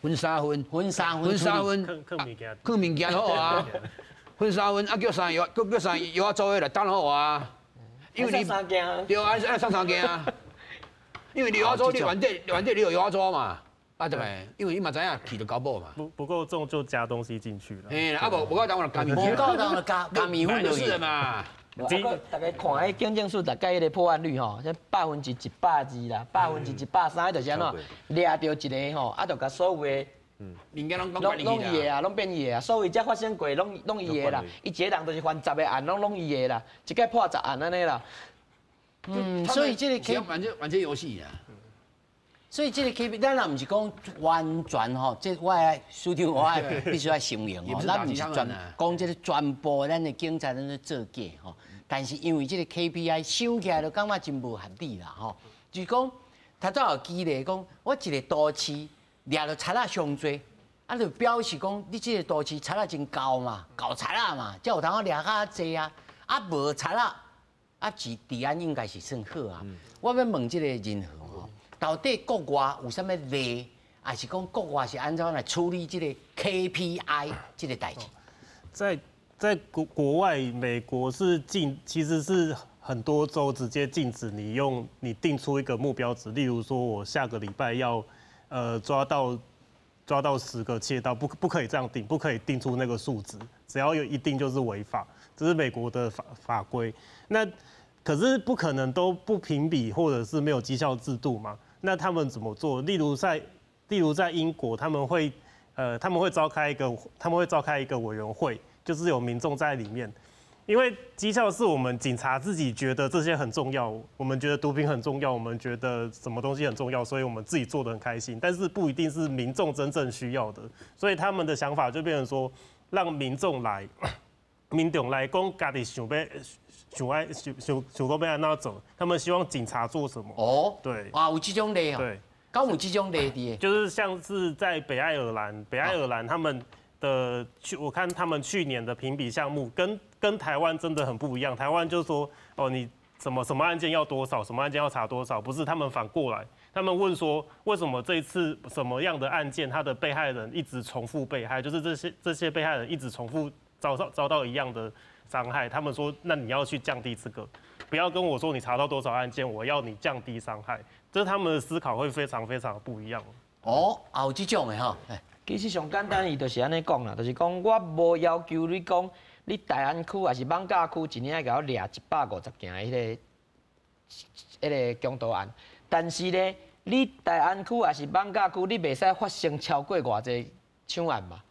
分三份，分三份，分三份，囥物件，囥物件好啊。分三份，啊叫三药，叫三药仔做伙来担好啊。因为你三件，对啊，爱送三件啊。因为你药仔组，你原底原底你有药仔组嘛，啊对，因为你嘛知影去就交保嘛。不够重就加东西进去了。嘿，啊无够重我就加面，无够重就加面粉就是嘛。啊，大家看彼警政署大概彼个破案率吼，才120%啦，103%，就是按怎掠著一个吼，啊，就共所有的物件拢拢拢伊的啊，拢变伊的啊，所有遮发生过拢伊的啦，伊一个人就是犯10个案，拢伊的啦，一摆破10案按呢啦。所以这个 K 玩这游戏啊。所以这个 KPI，咱也毋是讲完全吼，这我爱署长，我爱必须爱承认吼，咱毋是全讲这个全部咱的警察拢咧做假吼，但是因为这个 KPI 想起来就感觉真无合理啦吼，就是讲，头拄有举例讲，我一个都市掠著贼仔上济，啊，啊，就表示講你這個都市賊仔真厚嘛，厚賊仔嘛，才有通掠較濟啊。啊，無賊仔，啊治安應該是算好啊。我欲問這個仁和吼，到底國外有啥物例，還是講國外是按怎來處理這個 KPI 這個代誌？在國外，美國是禁，其實是很多州直接禁止你用你定出一個目標值，例如說我下個禮拜要抓到10個竊盜，不可以這樣定，不可以定出那個數值，只要有一定就是違法，這是美國的法規。那可是不可能都不評比或者是沒有績效制度嘛？那他們怎麼做？例如在英國，他們會召開一個委員會，就是有民眾在裡面。因為績效是我們警察自己覺得這些很重要，我們覺得毒品很重要，我們覺得什麼東西很重要，所以我們自己做得很開心。但是不一定是民眾真正需要的，所以他們的想法就變成說，讓民眾來，民眾來講，家己想欲想愛想想想講欲按怎做，他們希望警察做什麼？哦，對，啊，有這種例哦，對，敢有這種例的？就是像是在北愛爾蘭，北愛爾蘭他們的去，我看他們去年的評比項目跟台灣真的很不一樣。台灣就說哦，你什麼什麼案件要多少，什麼案件要查多少，不是他們反過來，他們問說為什麼這一次什麼樣的案件，他的被害人一直重複被害，就是這些被害人一直重複遭到一樣的傷害。他們說，那你要去降低這個，不要跟我說你查到多少案件，我要你降低傷害。這是他們的思考會非常非常不一樣。哦，也有這種的吼。其實上簡單，伊就是按呢講啦，就是講我無要求你講，你大安區抑是艋舺區一年愛共我掠150件彼個強盜案，但是咧，你大安區抑是艋舺區，你袂使發生超過偌濟搶案嘛？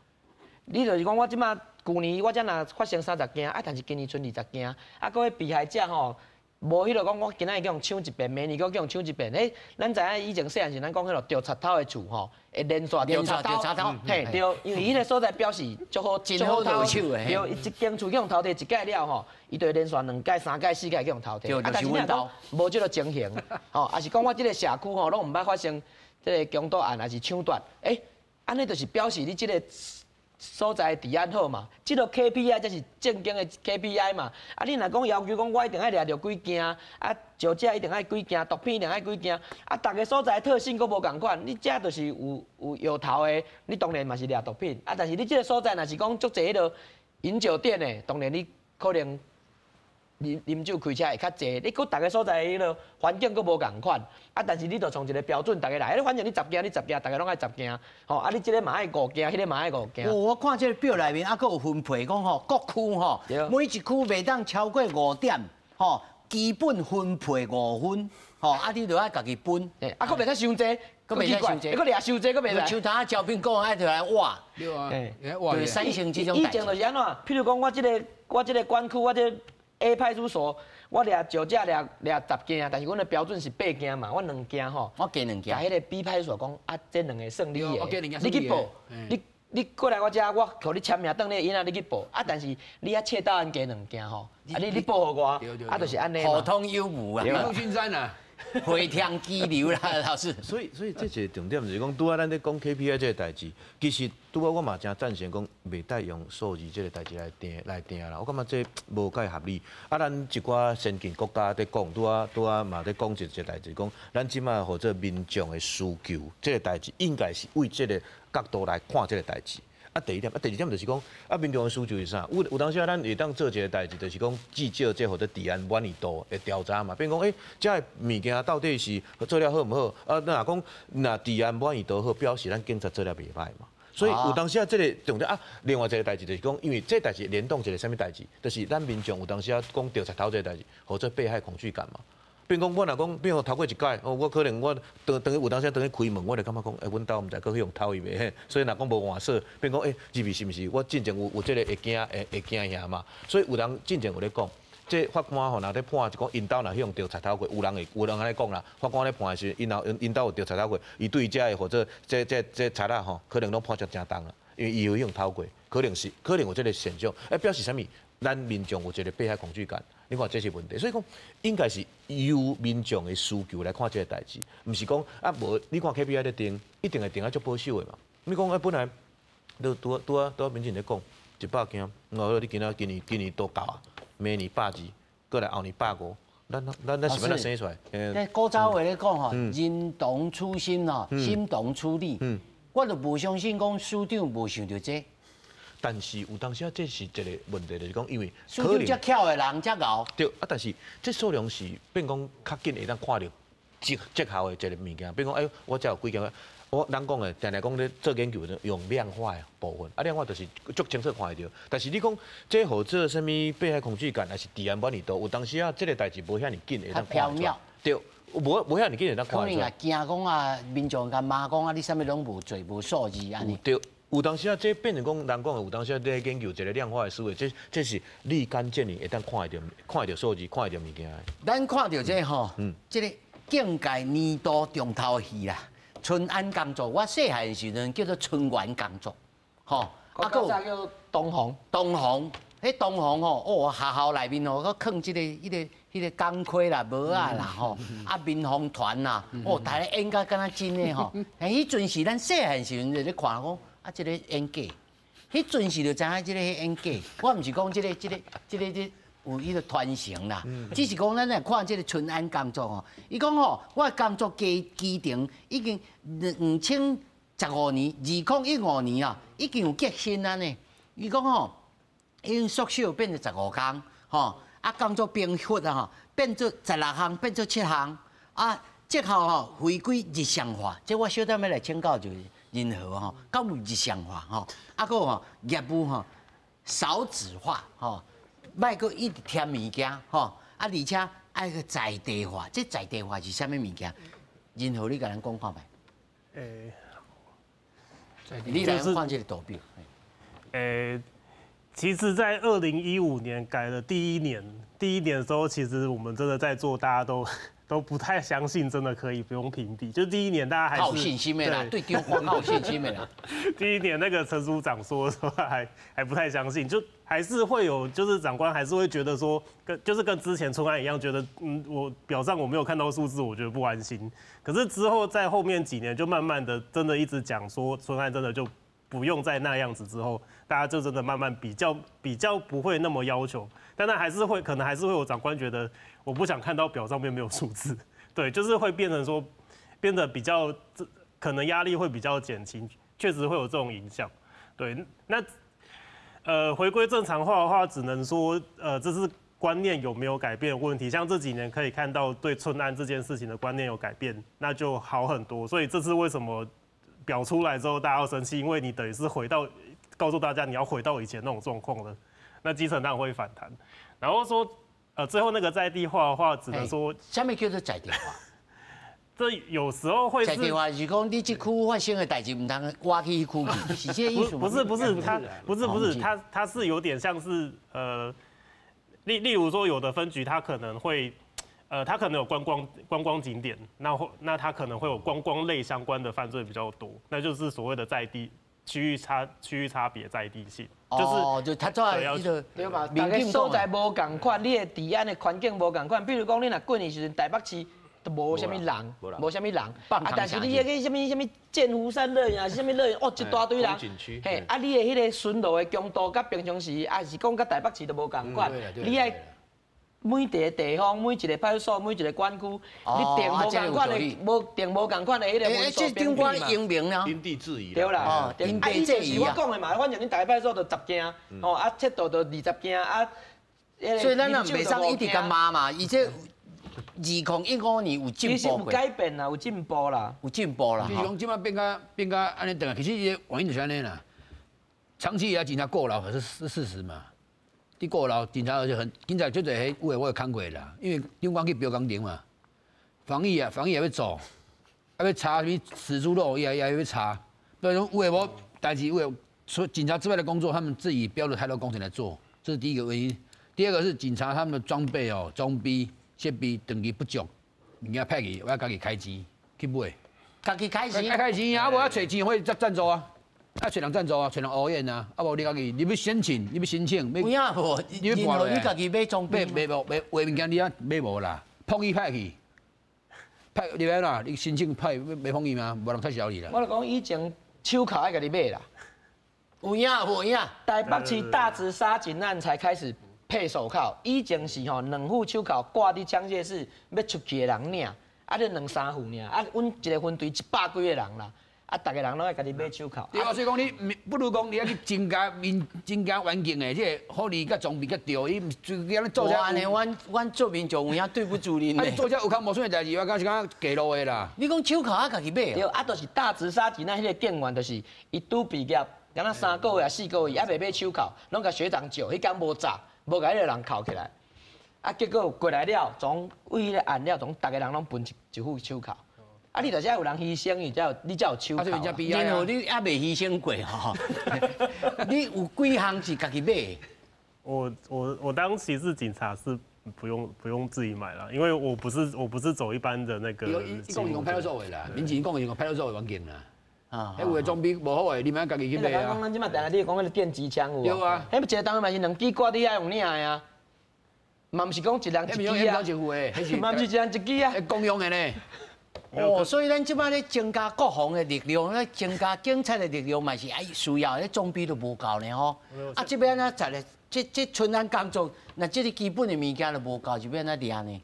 你就是講我這馬舊年我才若發生30件，啊，但是今年賰20件，啊，閣彼被害者吼，無彼落講，我今仔日去予搶一遍，明年閣去予搶一遍。彼咱知影以前細漢時，咱講彼落著賊偷的厝吼，會連續著賊偷，嘿對，因為彼个所在表示足好，真好入手的。對，伊一間厝去予偷提一擺了吼，伊就會連續兩擺、三擺、四擺去予偷提。啊，但是你若講無這个情形，吼，抑是講我這个社區吼，攏毋捌發生這个強盜案，抑是搶奪，欸，按呢就是表示你這个所在治安好嘛，這个 KPI 才是正經的 KPI 嘛。啊，你若講要求講我一定愛掠著幾件，啊，酒駕一定愛幾件，毒品一定愛幾件，啊，逐个所在特性閣無仝款，你這就是有搖頭的，你當然嘛是掠毒品。啊，但是你這个所在若是講足濟彼个飲酒店的，當然你可能啉酒開車會較濟。你閣逐个所在彼个環境閣無仝款，啊，但是你就創一个標準，逐个來，你反正你十件，你十件，逐个攏愛十件，吼，啊，你這个嘛愛五件，彼个嘛愛五件。哦，我看這个表內面啊，閣有分配講吼，各區吼，每一區袂當超過5點，吼，基本分配5分，吼，啊，你就愛家己分，啊，閣袂使傷濟，閣袂使傷濟，閣掠傷濟，閣袂使。像頭仔招聘講愛就來挖，對啊，對，產生這種。以前就是按怎？譬如講，我這个管區，我這個 A 派出所，我掠酒駕掠10件，但是阮的標準是八件嘛，我兩件吼，我加兩件。共彼個 B 派出所講，啊，這兩个算你的，你去報，你過來我遮，我予你簽名，當你的囡仔，你去報，啊，但是你遐竊盜案加兩件吼，啊，你報予我，啊，就是按呢。互通有無啊，陸巡山啊。回天激流啦，老師。所以這一個重點就是講，拄仔咱咧講 KPI 這個代誌，其實拄仔我嘛誠贊成講，袂當用數字這個代誌來定啦。我感覺這無蓋合理。啊，咱一寡先進國家咧講，拄仔嘛咧講一個代誌，講咱這馬號做民眾的需求，這個代誌應該是為這個角度來看這個代誌。啊，第一點，啊，第二點就是講，啊，民眾的需求是啥？有當時啊，咱會當做一個代誌，就是講至少這號做治安滿意度的調查嘛。變講，欸，這个物件到底是做了好毋好？啊，若講若治安滿意度好，表示咱警察做了袂䆀嘛。所以有當時啊，這个重點啊，另外一個代誌就是講，因為這代誌聯動一個啥物代誌，就是咱民眾有當時啊講著賊偷這个代誌，號做被害恐懼感嘛。變講我若講變予偷過一擺，哦，我可能我當當有當時當去開門，我就感覺講，欸，阮兜毋知閣去予偷去未？所以若講無換鎖，變講欸，入去是毋是我進前有這个會驚會驚嚇嘛？所以有人進前有咧講，這法官吼若咧判就講𪜶兜若去予著賊偷過，有人按呢講啦，法官咧判的時，𪜶兜有著賊偷過，伊對這个或者這賊仔吼，可能攏判足誠重啦，因為伊有去予偷過，可能有這个現象，欸，表示啥物？咱民眾有一個被害恐懼感，你看這是問題，所以講應該是由民眾的需求來看這個代誌，毋是講啊無你看 KPI 咧定，一定會定啊足保守的嘛。你講啊本來。你拄拄啊拄啊，民警咧讲100件，我你今仔今年今年都够啊，明年120，过来后年150，咱是欲按怎生出来？那古早话咧讲吼，人同此心吼，心同此理。我就无相信讲署长无想著这。但是有当时啊，这是一个问题，就是讲因为署长遮巧的人遮𠢕。对啊，但是这数量是变讲较紧会当看著绩效的一个物件，比如讲，哎，我遮有几件，我人讲的，定定讲咧做研究用量化的部分，啊，量化就是足清楚看会著。但是你讲这号做啥物被害恐惧感，还是治安满意度，有当时啊，这个代志无遐尔紧会当看出来。对，无遐尔紧会当看出来。可能也惊讲啊，民众共骂讲啊，你啥物拢无做，无数字按呢。对，有当时啊，这变成讲人讲的，有当时啊，咧研究一个量化的思维，这是立竿见影，会当看会著，看会著数字，看会著物件的。咱看著这吼，这个境界年度重头戏啦，春安工作，我细汉的时阵叫做春元工作，吼，啊，阁叫东红，东红，彼东红吼，哦，学校内面吼，阁囥这个、彼个、彼个钢盔啦、帽仔啦，吼，啊，民防团啦，哦，大家演甲敢若真的吼，但彼阵时咱细汉时阵就咧看讲，啊，这个演假，彼阵时就知影这个演假，我毋是讲这个、这个、这个、这。有彼个传承啦，只是讲咱来看这个春安工作吼，伊讲吼，我的工作基基程已经2015年，2015年啊，已经有革新啊呢。伊讲吼，已经缩小变成15工，吼，啊，工作平分啊吼，变做16项，变做7项，啊，绩效吼回归日常化，这我小等欲来请教就是任何吼，敢有日常化吼，啊，阁吼业务吼少子化吼。莫阁一直添物件，吼啊！而且爱阁在地化，这在地化是啥物物件？任何你共咱讲看觅。你来看这个图表。其实，在2015年改了第一年，第一年的时候，其实我们真的在做，大家都不太相信，真的可以不用评比。就第一年，大家还是有信心的啦，对长官有信心的啦。第一年那个陈署长说说还不太相信，就还是会有，就是长官还是会觉得说，跟就是跟之前春安一样，觉得我表上我没有看到数字，我觉得不安心。可是之后在后面几年，就慢慢的真的一直讲说春安真的就不用再那样子之后，大家就真的慢慢比较不会那么要求，但那还是会可能还是会有长官觉得我不想看到表上面没有数字，对，就是会变成说变得比较这可能压力会比较减轻，确实会有这种影响。对，那回归正常化的话，只能说这是观念有没有改变的问题。像这几年可以看到对春安这件事情的观念有改变，那就好很多。所以这次为什么表出来之后大家要生气？因为你等于是回到告诉大家你要回到以前那种状况了，那基层当然会反弹。然后说最后那个在地化的话，只能说啥物叫做在地化？这有时候会在地化是讲你这区发生的代志，毋通倚去彼区去，是这个意思吗？不是不是，他不是不是他是有点像是例如说有的分局他可能会他可能有观光景点，那他可能会有观光类相关的犯罪比较多，那就是所谓的在地区域差别在地性，就是就他做彼个对嘛？逐个所在无仝款，你的治安的环境无仝款。比如讲，你若过年时阵台北市都无啥物人，无啥物人，啊，但是你彼个啥物啥物剑湖山乐园，啥物乐园，哦，一大堆人，嘿，啊，你的彼个巡逻的强度，佮平常时，抑是讲佮台北市都无仝款，你爱每一个地方、每一个派出所、每一个管区，你定无仝款的，无定无仝款的彼个分数这长官英明啊，因地制宜。对啦，因地制宜啊。我讲的嘛，反正恁逐个派出所就十间，哦，啊，七度就20间，啊，所以咱也袂使一直共骂嘛，伊这2015年有进步，有改变啦，有进步啦，有进步啦。就是讲这摆变甲按呢转来，其实伊个原因就是按呢啦。长期以来警察过劳是事实嘛。你过劳，警察而且很警察就侪彼有的我有看过啦，因为长官去标工程嘛，防疫啊，防疫也欲做，啊欲查啥物死猪肉也欲查，对讲有的无代志，有的除警察之外的工作，他们自己标了太多工程来做，这是第一个原因。第二个是警察他们的装备哦，装备设备长期不足，物件歹去，我欲家己开钱去买，家己开钱，开钱啊，啊无啊揣钱会赞助啊。啊，揣人赞助啊，揣人乌援啊，啊无你家己，你欲申请，你欲申请，有影无？你欲搬落你家己买装备，买无买卖物件你啊买无啦，碰伊歹去，歹你欲按怎？你申请歹欲买碰伊吗？无人取消你啦。我就讲以前手铐爱家己买啦，有影無影？台北市大直殺警案才開始配手銬，以前是吼兩副手銬掛佇槍械室，欲出去的人領，啊，你兩三副爾，啊，阮一個分隊100幾個人啦。啊！逐个人攏愛家己買手銬。對啊，所以講你不如講你愛去增加民增加環境的這個福利佮裝備較對，伊毋是你做啥？按呢，阮做民眾有影對不住恁。啊，你做這有較無損的代誌，我感覺是較假路的啦。你講手銬啊，家己買？對，啊，就是大直殺警案彼個警員，就是伊拄畢業，敢若3個月啊4個月，猶未買手銬，攏共學長借，彼工無紮，無共彼個人銬起來。啊，結果過來了，總為彼個案了，總逐个人攏分一副手銬。啊！你著才有人犧牲，伊才有你才有手銬。然後你猶未犧牲過吼？你有幾項是家己買？我當時是警察，是不用自己買啦，因為我不是走一般的那個。伊講是講派出所的啦，民警講是講派出所的環境啦。啊，彼有的裝備無好的，你免家己去買啊。講咱這擺定定你講彼個電擊槍有無？對啊。彼一個單位嘛是兩支掛佇遐用領的啊，嘛毋是講一人一支啊。嘛毋是一人一支啊。公用的呢。哦，所以咱這擺咧增加國防的力量，咧增加警察的力量，嘛是愛需要，咧裝備都無夠呢吼。啊，這欲按怎做咧？這春安工作，若這个基本的物件都無夠，就欲按怎掠呢？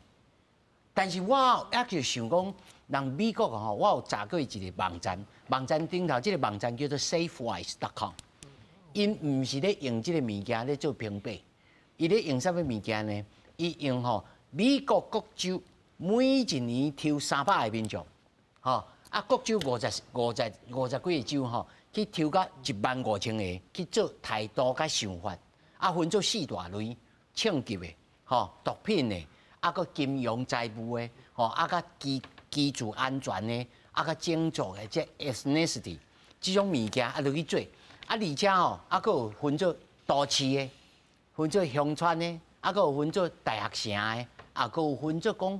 但是我猶就想講，人美國吼，我有查過一个網站，網站頂頭這个網站叫做 SafeWise.com，𪜶毋是咧用這个物件咧做評比，伊咧用啥物物件呢？伊用吼美國各州每一年抽300個民眾，吼啊，各州50幾個州吼，去抽到15,000個去做態度佮想法，啊，分做四大類，槍擊的，吼，毒品的，啊，閣金融財務的，吼，啊，佮居住安全的，啊，佮種族的，這 ethnicity 這種物件啊，落去做，啊，而且吼，啊，閣有分做都市的，分做鄉村的，啊，閣有分做大學城的，啊，閣有分做講，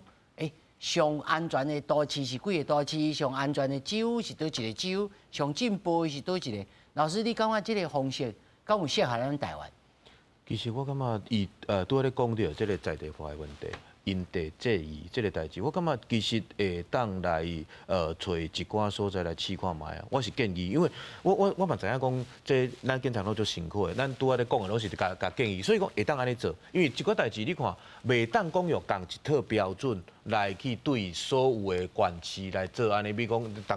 上安全的都市是幾个都市，上安全的州是佗一個州，上進步的是佗一个。老師，你感覺這个方式敢有適合咱台灣？其實我感覺伊拄仔咧講著這个在地化的問題，因地制宜這个代誌，我感覺其實會當來揣一寡所在來試看覓啊。我是建議，因為我嘛知影講，這咱警察攏足辛苦的，咱拄仔咧講的攏是共共建議，所以講會當按呢做。因為這寡代誌你看，袂當講用仝一套標準來去對所有的縣市來做按呢，比如講，逐逐逐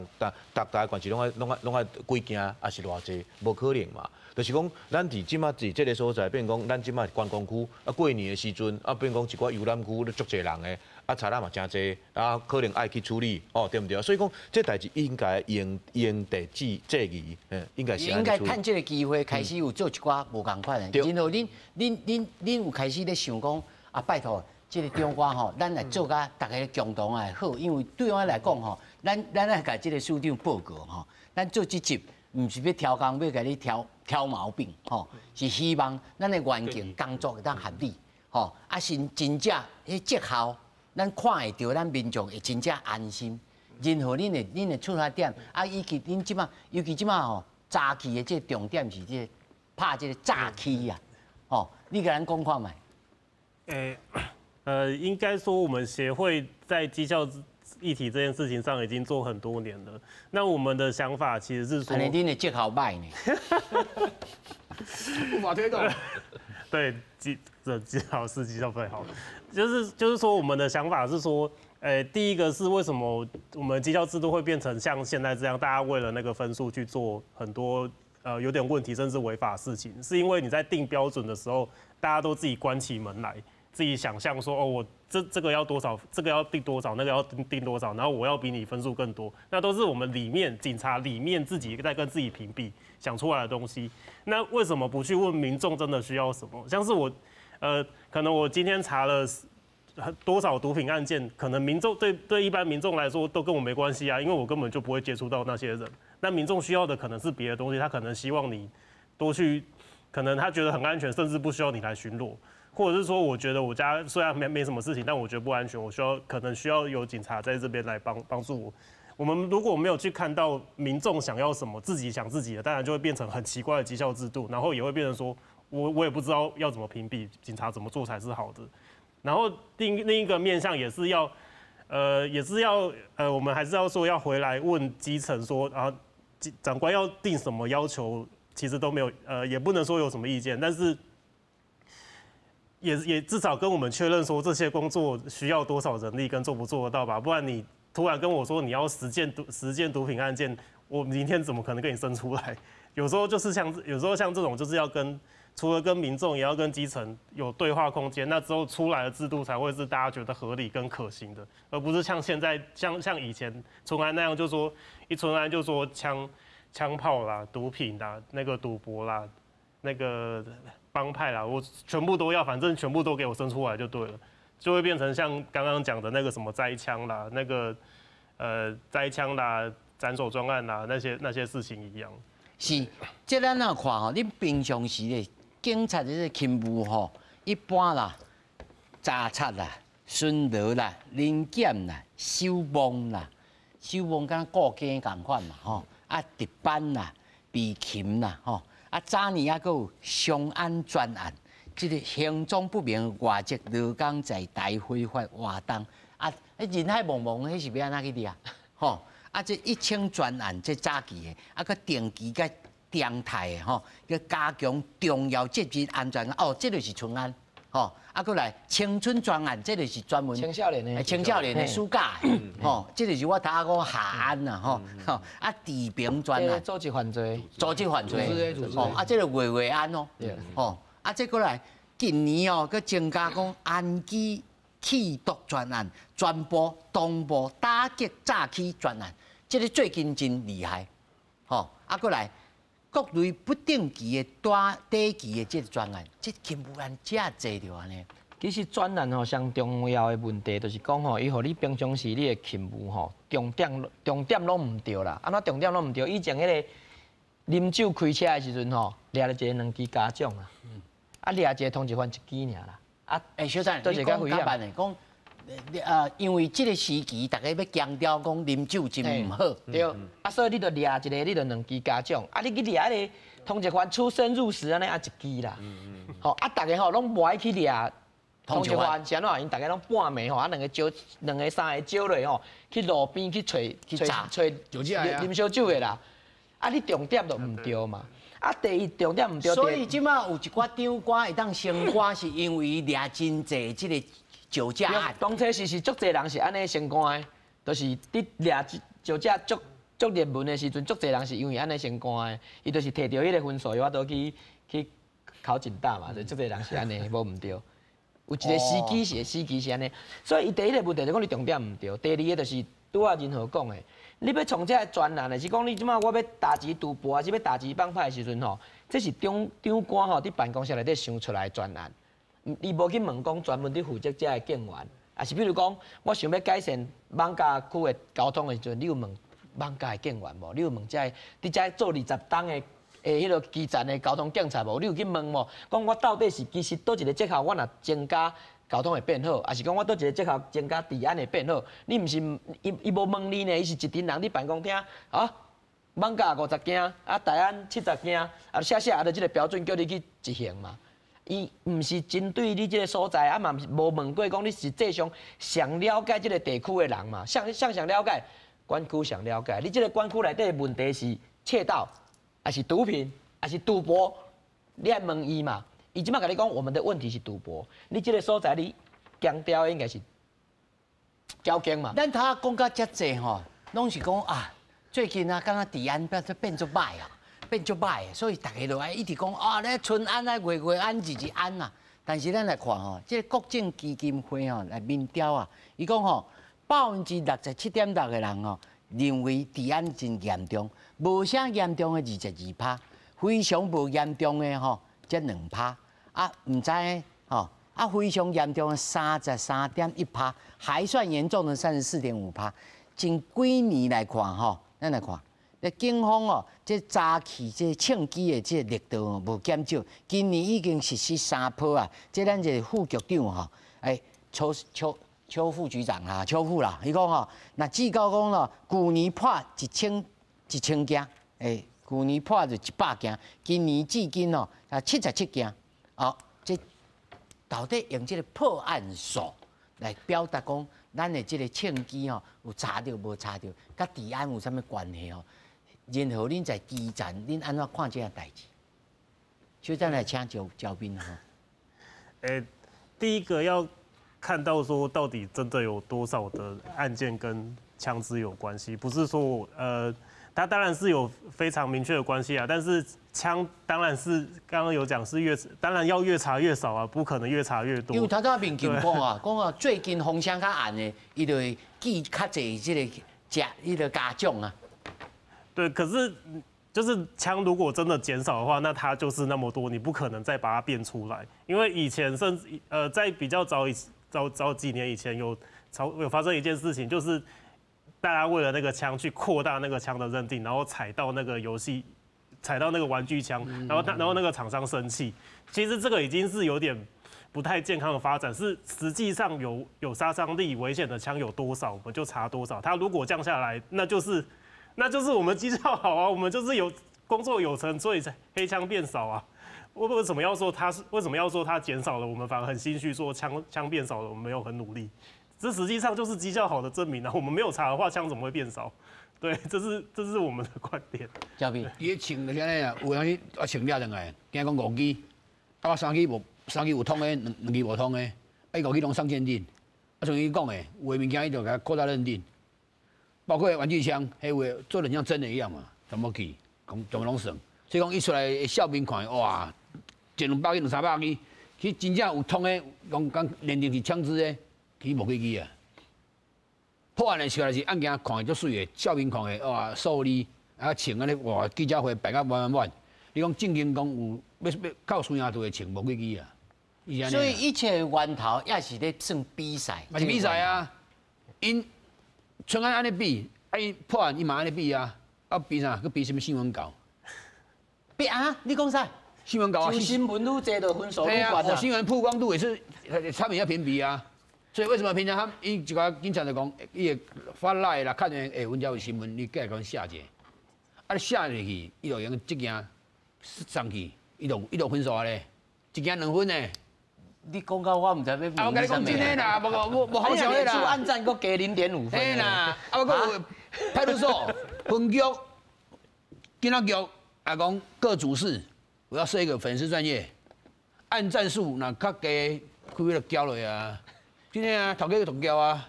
逐个縣市攏愛幾件，抑是偌濟，無可能嘛。就是講，咱佇這馬佇這个所在，變講咱這馬是觀光區，啊過年的時陣，啊變講一寡遊覽區咧足濟人的，啊賊仔嘛誠濟，啊可能愛去處理，哦對毋對？所以講，這代誌應該因地制宜，應該是應該趁這个機會開始有做一寡無仝款的。然後恁有開始咧想講，啊拜託，這个長官吼，咱來做甲逐个共同來好，因為對我來講吼，咱愛共這个市長報告吼，咱做這集。毋是欲挑工，欲共你挑毛病，吼，是希望咱的環境工作會當合理，吼，啊是真正彼績效，咱看會著，咱民眾會真正安心。任何恁的出發點，啊，以及恁這馬，尤其這馬吼，早期的這个重點是這个拍這个詐欺啊，吼，你共咱講看覓？應該說我們協會在績效議題這件事情上已經做很多年了。那我們的想法其實是說，按呢恁的績效䆀呢，無法推動。對，績效是績效不太好，就是說我們的想法是說，第一個是為什麼我們績效制度會變成像現在這樣，大家為了那個分數去做很多有點問題甚至違法事情，是因為你在定標準的時候，大家都自己關起門來，自己想象說，哦，我這個要多少，這個要定多少，那個要定多少，然後我要比你分數更多，那都是我們裡面警察裡面自己在跟自己評比想出來的東西。那為什麼不去問民眾真的需要什麼？像是我，可能我今天查了多少毒品案件，可能民眾對一般民眾來說都跟我沒關係啊，因為我根本就不會接觸到那些人。那民眾需要的可能是別的東西，他可能希望你多去，可能他覺得很安全，甚至不需要你來巡邏。或者是說，我覺得我家雖然沒什麼事情，但我覺得不安全，我可能需要有警察在這邊來幫助我。我們如果沒有去看到民眾想要什麼，自己想自己的，當然就會變成很奇怪的績效制度，然後也會變成說我也不知道要怎麼評比警察怎麼做才是好的。然後另一個面向也是要，我們還是要說要回來問基層說啊，長官要定什麼要求，其实都没有，也不能说有什么意见，但是也至少跟我们确认说这些工作需要多少人力跟做不做得到吧，不然你突然跟我说你要10件毒品案件，我明天怎么可能给你生出来？有时候就是像有时候像这种就是要跟除了跟民众，也要跟基层有对话空间，那之后出来的制度才会是大家觉得合理跟可行的，而不是像现在像以前春安那样，就说一春安就说枪炮啦、毒品啦、那个赌博啦、那个帮派啦，我全部都要，反正全部都给我生出来就对了，就会变成像刚刚讲的那个什么栽枪啦、那个栽枪啦、斩首专案啦那些事情一样。是，這咱若看吼，恁平常時的警察的這個勤務吼，一般啦，查緝啦、巡邏啦、臨檢啦、搜網啦，搜網敢若顧更仝款嘛吼，啊值班啦、備勤啦吼，啊早年猶閣有傷安專案，這個行蹤不明外籍勞工在台非法活動，啊，人海茫茫，彼是欲按怎去掠？吼？啊，這一清專案，這早期的，啊，閣定期佮動態的吼，閣加強重要節日安全。哦，這就是春安，吼，啊，閣來青春專案，這就是專門青少年的，青少年的暑假的，吼，這就是我頭仔講夏安啦，吼，啊，治平專案，組織犯罪，組織犯罪，吼，啊，這個月月安哦，吼，啊，這閣來近年哦，閣增加講安居棄毒專案，全部同步打擊詐欺專案，這個最近真厲害，吼，啊，閣來各類不定期的短短期的這個專案，這勤務案遮濟著按呢。其實專案吼，上重要的問題就是講吼，伊予你平常時你的勤務吼，重點攏毋對啦。按怎重點攏毋對？以前彼個啉酒開車的時陣吼，掠著一个兩支嘉獎啦，啊掠一个通緝犯一支爾啦。啊，欸，小陳，你講較慢的，講，因為這個時期，大家欲強調講啉酒真毋好，對，啊，所以你就掠一个，你就兩支嘉獎，啊，你去掠彼个通緝犯出生入死按呢，啊一支啦，吼，啊，逐个吼攏無愛去掠通緝犯，是按怎？𪜶逐个攏半暝吼，啊，兩个招，兩个三个招落吼，去路邊去揣去查揣啉燒酒的啦，啊，你重點就毋對嘛。啊，第一重點毋對，所以這馬有一寡長官會當升官，是因為掠真濟這個酒駕案。當初是足濟人是按呢升官的，就是佇掠酒駕足足熱門的時陣，足濟人是因為按呢升官的，伊就是提著彼个分數，有法度去考警大嘛，就足濟人是按呢，無毋對。有一個時機是按呢，所以伊第一個問題就講你重點毋對，第二个就是拄仔仁和講的。你欲創這个專案的，是講你這馬我欲打擊賭博，還是欲打擊幫派的時陣吼，這是長官吼佇辦公室內底想出來的專案，伊無去問講專門佇負責這个警員，抑是比如講，我想欲改善艋舺區的交通的時陣，你有問艋舺的警員無？你有問這个佇遮做20冬的彼个基層的交通警察無？你有去問無？講我到底是其實佗一个績效，我若增加交通會變好，抑是講我佗一个績效增加治安會變好？你毋是伊無問你呢，伊是一陣人佇辦公廳啊，艋舺50件，啊大安70件，啊寫寫啊，就這个標準叫你去執行嘛。伊毋是針對你這个所在，啊嘛無問過講你實際上上了解這个地區的人嘛？啥上了解？管區上了解。你這个管區內底的問題是竊盜，抑是毒品，抑是賭博？你愛問伊嘛？伊這馬共你講，我們的問題是賭博。你這个所在，你強調應該是交警嘛？咱頭仔講甲遮濟吼，攏是講啊，最近啊，敢若治安變足歹啊，變足歹，所以大家就愛一直講啊，咧春安啊，月月安，日日安啊。但是咱來看吼，這个國政基金會吼來民調啊，伊講吼，67.6%的人吼認為治安真嚴重，無啥嚴重的22%，非常無嚴重的吼才2%，啊，毋知吼，啊非常嚴重的33.1%，還算嚴重的34.5%。近幾年來看吼，咱來看，咧警方哦，這查緝這槍支的這力度無減少，今年已經實施三波啊。這咱這個副局長吼，欸，邱副局長啊，邱副啦，伊講吼，若至到講咯，舊年破一千件，欸，舊年破就100件，今年至今哦，啊77件，哦，這到底用這个破案數來表達講，咱的這个槍支吼有查著無查著，佮治安有啥物關係吼？任何恁在基層，恁按怎看這個代誌？小等来请教嘉宾哈。欸，第一个要看到说到底真的有多少的案件跟枪支有关系，不是说它当然是有非常明确的关系啊，但是枪当然是刚刚有讲是越当然要越查越少啊，不可能越查越多。因为头拄仔民警讲啊，讲啊最近风声较暗的，伊就会记较济这个家伊个家长啊。对，可是就是枪如果真的减少的话，那它就是那么多，你不可能再把它变出来。因为以前甚至在比较早以早早几年以前有发生一件事情，就是大家为了那个枪去扩大那个枪的认定，然后踩到那个游戏，踩到那个玩具枪，然后那个厂商生气。其实这个已经是有点不太健康的发展，是实际上有杀伤力、危险的枪有多少，我们就查多少。它如果降下来，那就是我们绩效好啊，我们就是有工作有成，所以黑枪变少啊。为什么要说它减少了？我们反而很心虚，说枪变少了，我们没有很努力。这实际上就是绩效好的证明啊！我们没有查的话，枪怎么会变少？对，这是我们的观点。嘉宾，伊穿就是按呢啊，有当时我穿掠转来，惊讲五支，啊我三支无，三支有通的，两支无通的，啊伊五支拢送鉴定，啊像伊讲的，有的物件伊就共扩大认定，包括玩具枪，彼有的做得像真的一样嘛，全部去，讲全部拢算，所以讲伊出来的笑面看，哇，一两百支、两三百支，其实真正有通的，讲讲认定是枪支的，其实无几支啊。破案的时候是案件看足媠的，笑面看的哇，数字啊穿按呢哇，记者会摆甲满满满。你讲正经讲有欲欲较有需要度的穿无几支啊。所以一切源头也是咧算比赛。嘛是比赛啊。𪜶春安按呢比，啊𪜶破案伊嘛按呢比啊，啊比啥？去比啥物新闻稿？比啊？你讲啥？新闻稿啊。新闻愈济就分数愈悬啊。新闻曝光度也是差别要评比啊。所以为什么平常他们伊一个警察就讲，伊会发 LINE 啦，看见欸，阮遮有新闻，你过来共阮写者，啊，你写入去，伊就用这件送去，伊就分数啊咧，一件2分呢。你讲到我毋知欲问。我共你讲真的啦，无无无好笑的啦。按赞阁加0.5分。嘿啦，啊，阁有派出所、分局、警察局，啊讲各主事，我要设一个粉丝专页，按赞数若较低，开就交落啊。真的啊，头家就交啊。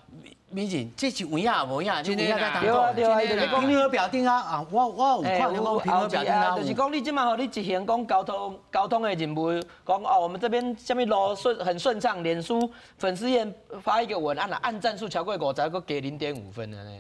美锦，这是有影无影？真的对啊对啊，评核表定啊啊！我有看讲评核表定啊，就是讲你这马吼，你执行讲交通的任务，讲哦，我们这边啥物路顺很顺畅，脸书粉丝页发一个文，按按赞数超过50，阁加0.5分按呢。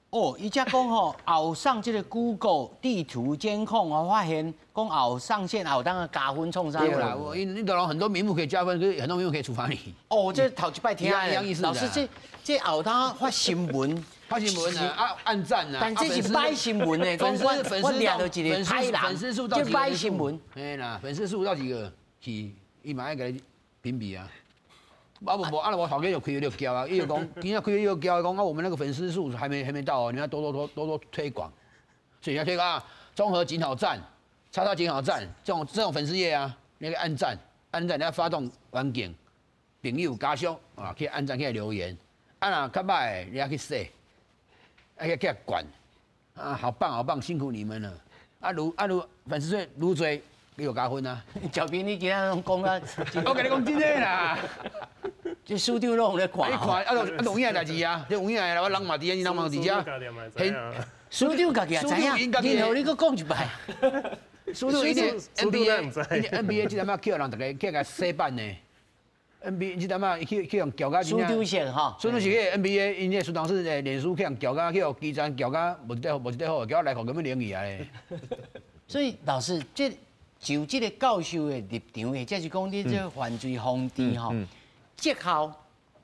哦，伊才讲吼，后上这个 Google 地图监控哦，发现讲后上线后当加分创啥？对啦，我你当然很多名目可以加分，可是很多名目可以处罚你。哦，这头一摆听的，老师这这后当发新闻，发新闻啊，啊按赞啊，但这是歹新闻呢，粉丝粉丝掠到一个歹人，粉丝数到几个？歹新闻。嘿啦，粉丝数到几个？去，伊嘛爱共你评比啊。啊无无，啊无头家就开了叫啊，伊就讲，今仔开了叫，讲啊，我们那个粉丝数还没到哦，你要多多多多多推广，所以要推广啊，综合警好赞，叉叉警好赞，这种粉丝页啊，那个按赞按赞，你要发动环境，朋友家属啊，去按赞去留言，啊若较歹，你要去说，啊去管，啊好棒好棒，辛苦你们了，啊如粉丝数愈济，你有加分啊！小编，你今仔拢讲啊，我共你讲真的啦。这署长拢有咧看，你看啊，有影代志啊，这有影的啦，我人嘛伫遐，你人嘛伫遮。署长家己也知影，然后你阁讲一摆。署长伊 NBA，NBA 这阵仔叫人逐家去共洗版呢。NBA 这阵仔去予撬甲署长是吼，署长是彼个 NBA，𪜶这署长是脸书去予撬甲去予基层撬甲无一块无一块好，叫我来看根本冷去啊咧。所以老师，这就这个教授的立场，或者是讲你这犯罪防治吼，绩效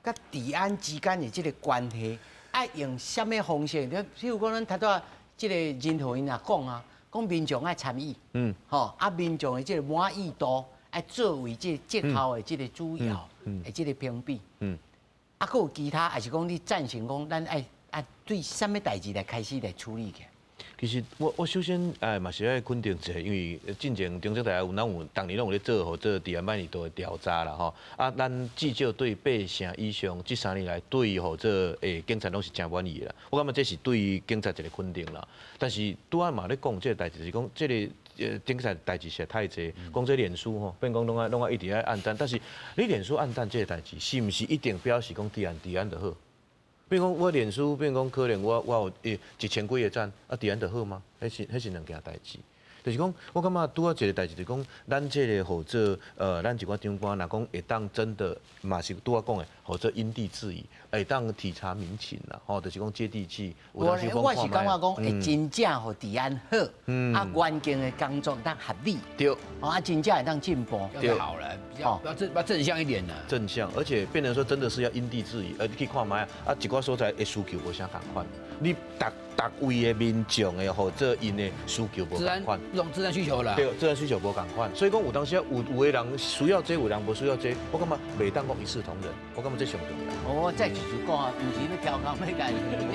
佮治安之间的这个关系，爱用啥物方式？你譬如讲，咱头拄仔这个任何𪜶也讲啊，讲民众爱参与，吼啊，民众的这个满意度爱作为这个绩效的这个主要的这个评比，啊，阁有其他，还是讲你赞成讲，咱爱对啥物代志来开始来处理起？其实我首先哎嘛是爱肯定一下，因为进前中正大学有咱有逐年拢有咧做予做治安满意度的调查啦吼。啊，咱至少对八成以上，这3年来对予做警察拢是诚满意的啦。我感觉这是对警察一个肯定啦。但是拄仔嘛咧讲这个代志是讲这个顶个代志实在太济，讲这脸书吼，变讲拢爱一直爱按赞，但是你脸书按赞这个代志，是毋是一定表示讲治安治安就好？比如讲我脸书，变讲可能我有1000几个赞，啊治安就好吗？彼是两件代志。就是讲，我感觉拄仔一个代志，就是讲，咱这个号做，咱一寡长官，若讲会当真的，嘛是拄仔讲的，号做因地制宜，会当体察民情啦，吼，就是讲接地气。我我是感觉讲，会真正予治安好，啊，环境的工作当合理，啊，真正会当进步，对，好了，比较要正要正向一点的。正向，而且变成说真的是要因地制宜，而你去看觅啊，一寡所在的需求无啥仝款，你逐逐位的民众的或者𪜶的需求无仝款。这种治安需求啦，对，治安需求无仝款，所以讲有当时有有的人需要这，有人无需要这，我感觉袂当讲一视同仁，我感觉这上重要。我再继续讲啊，毋是欲刁工欲共。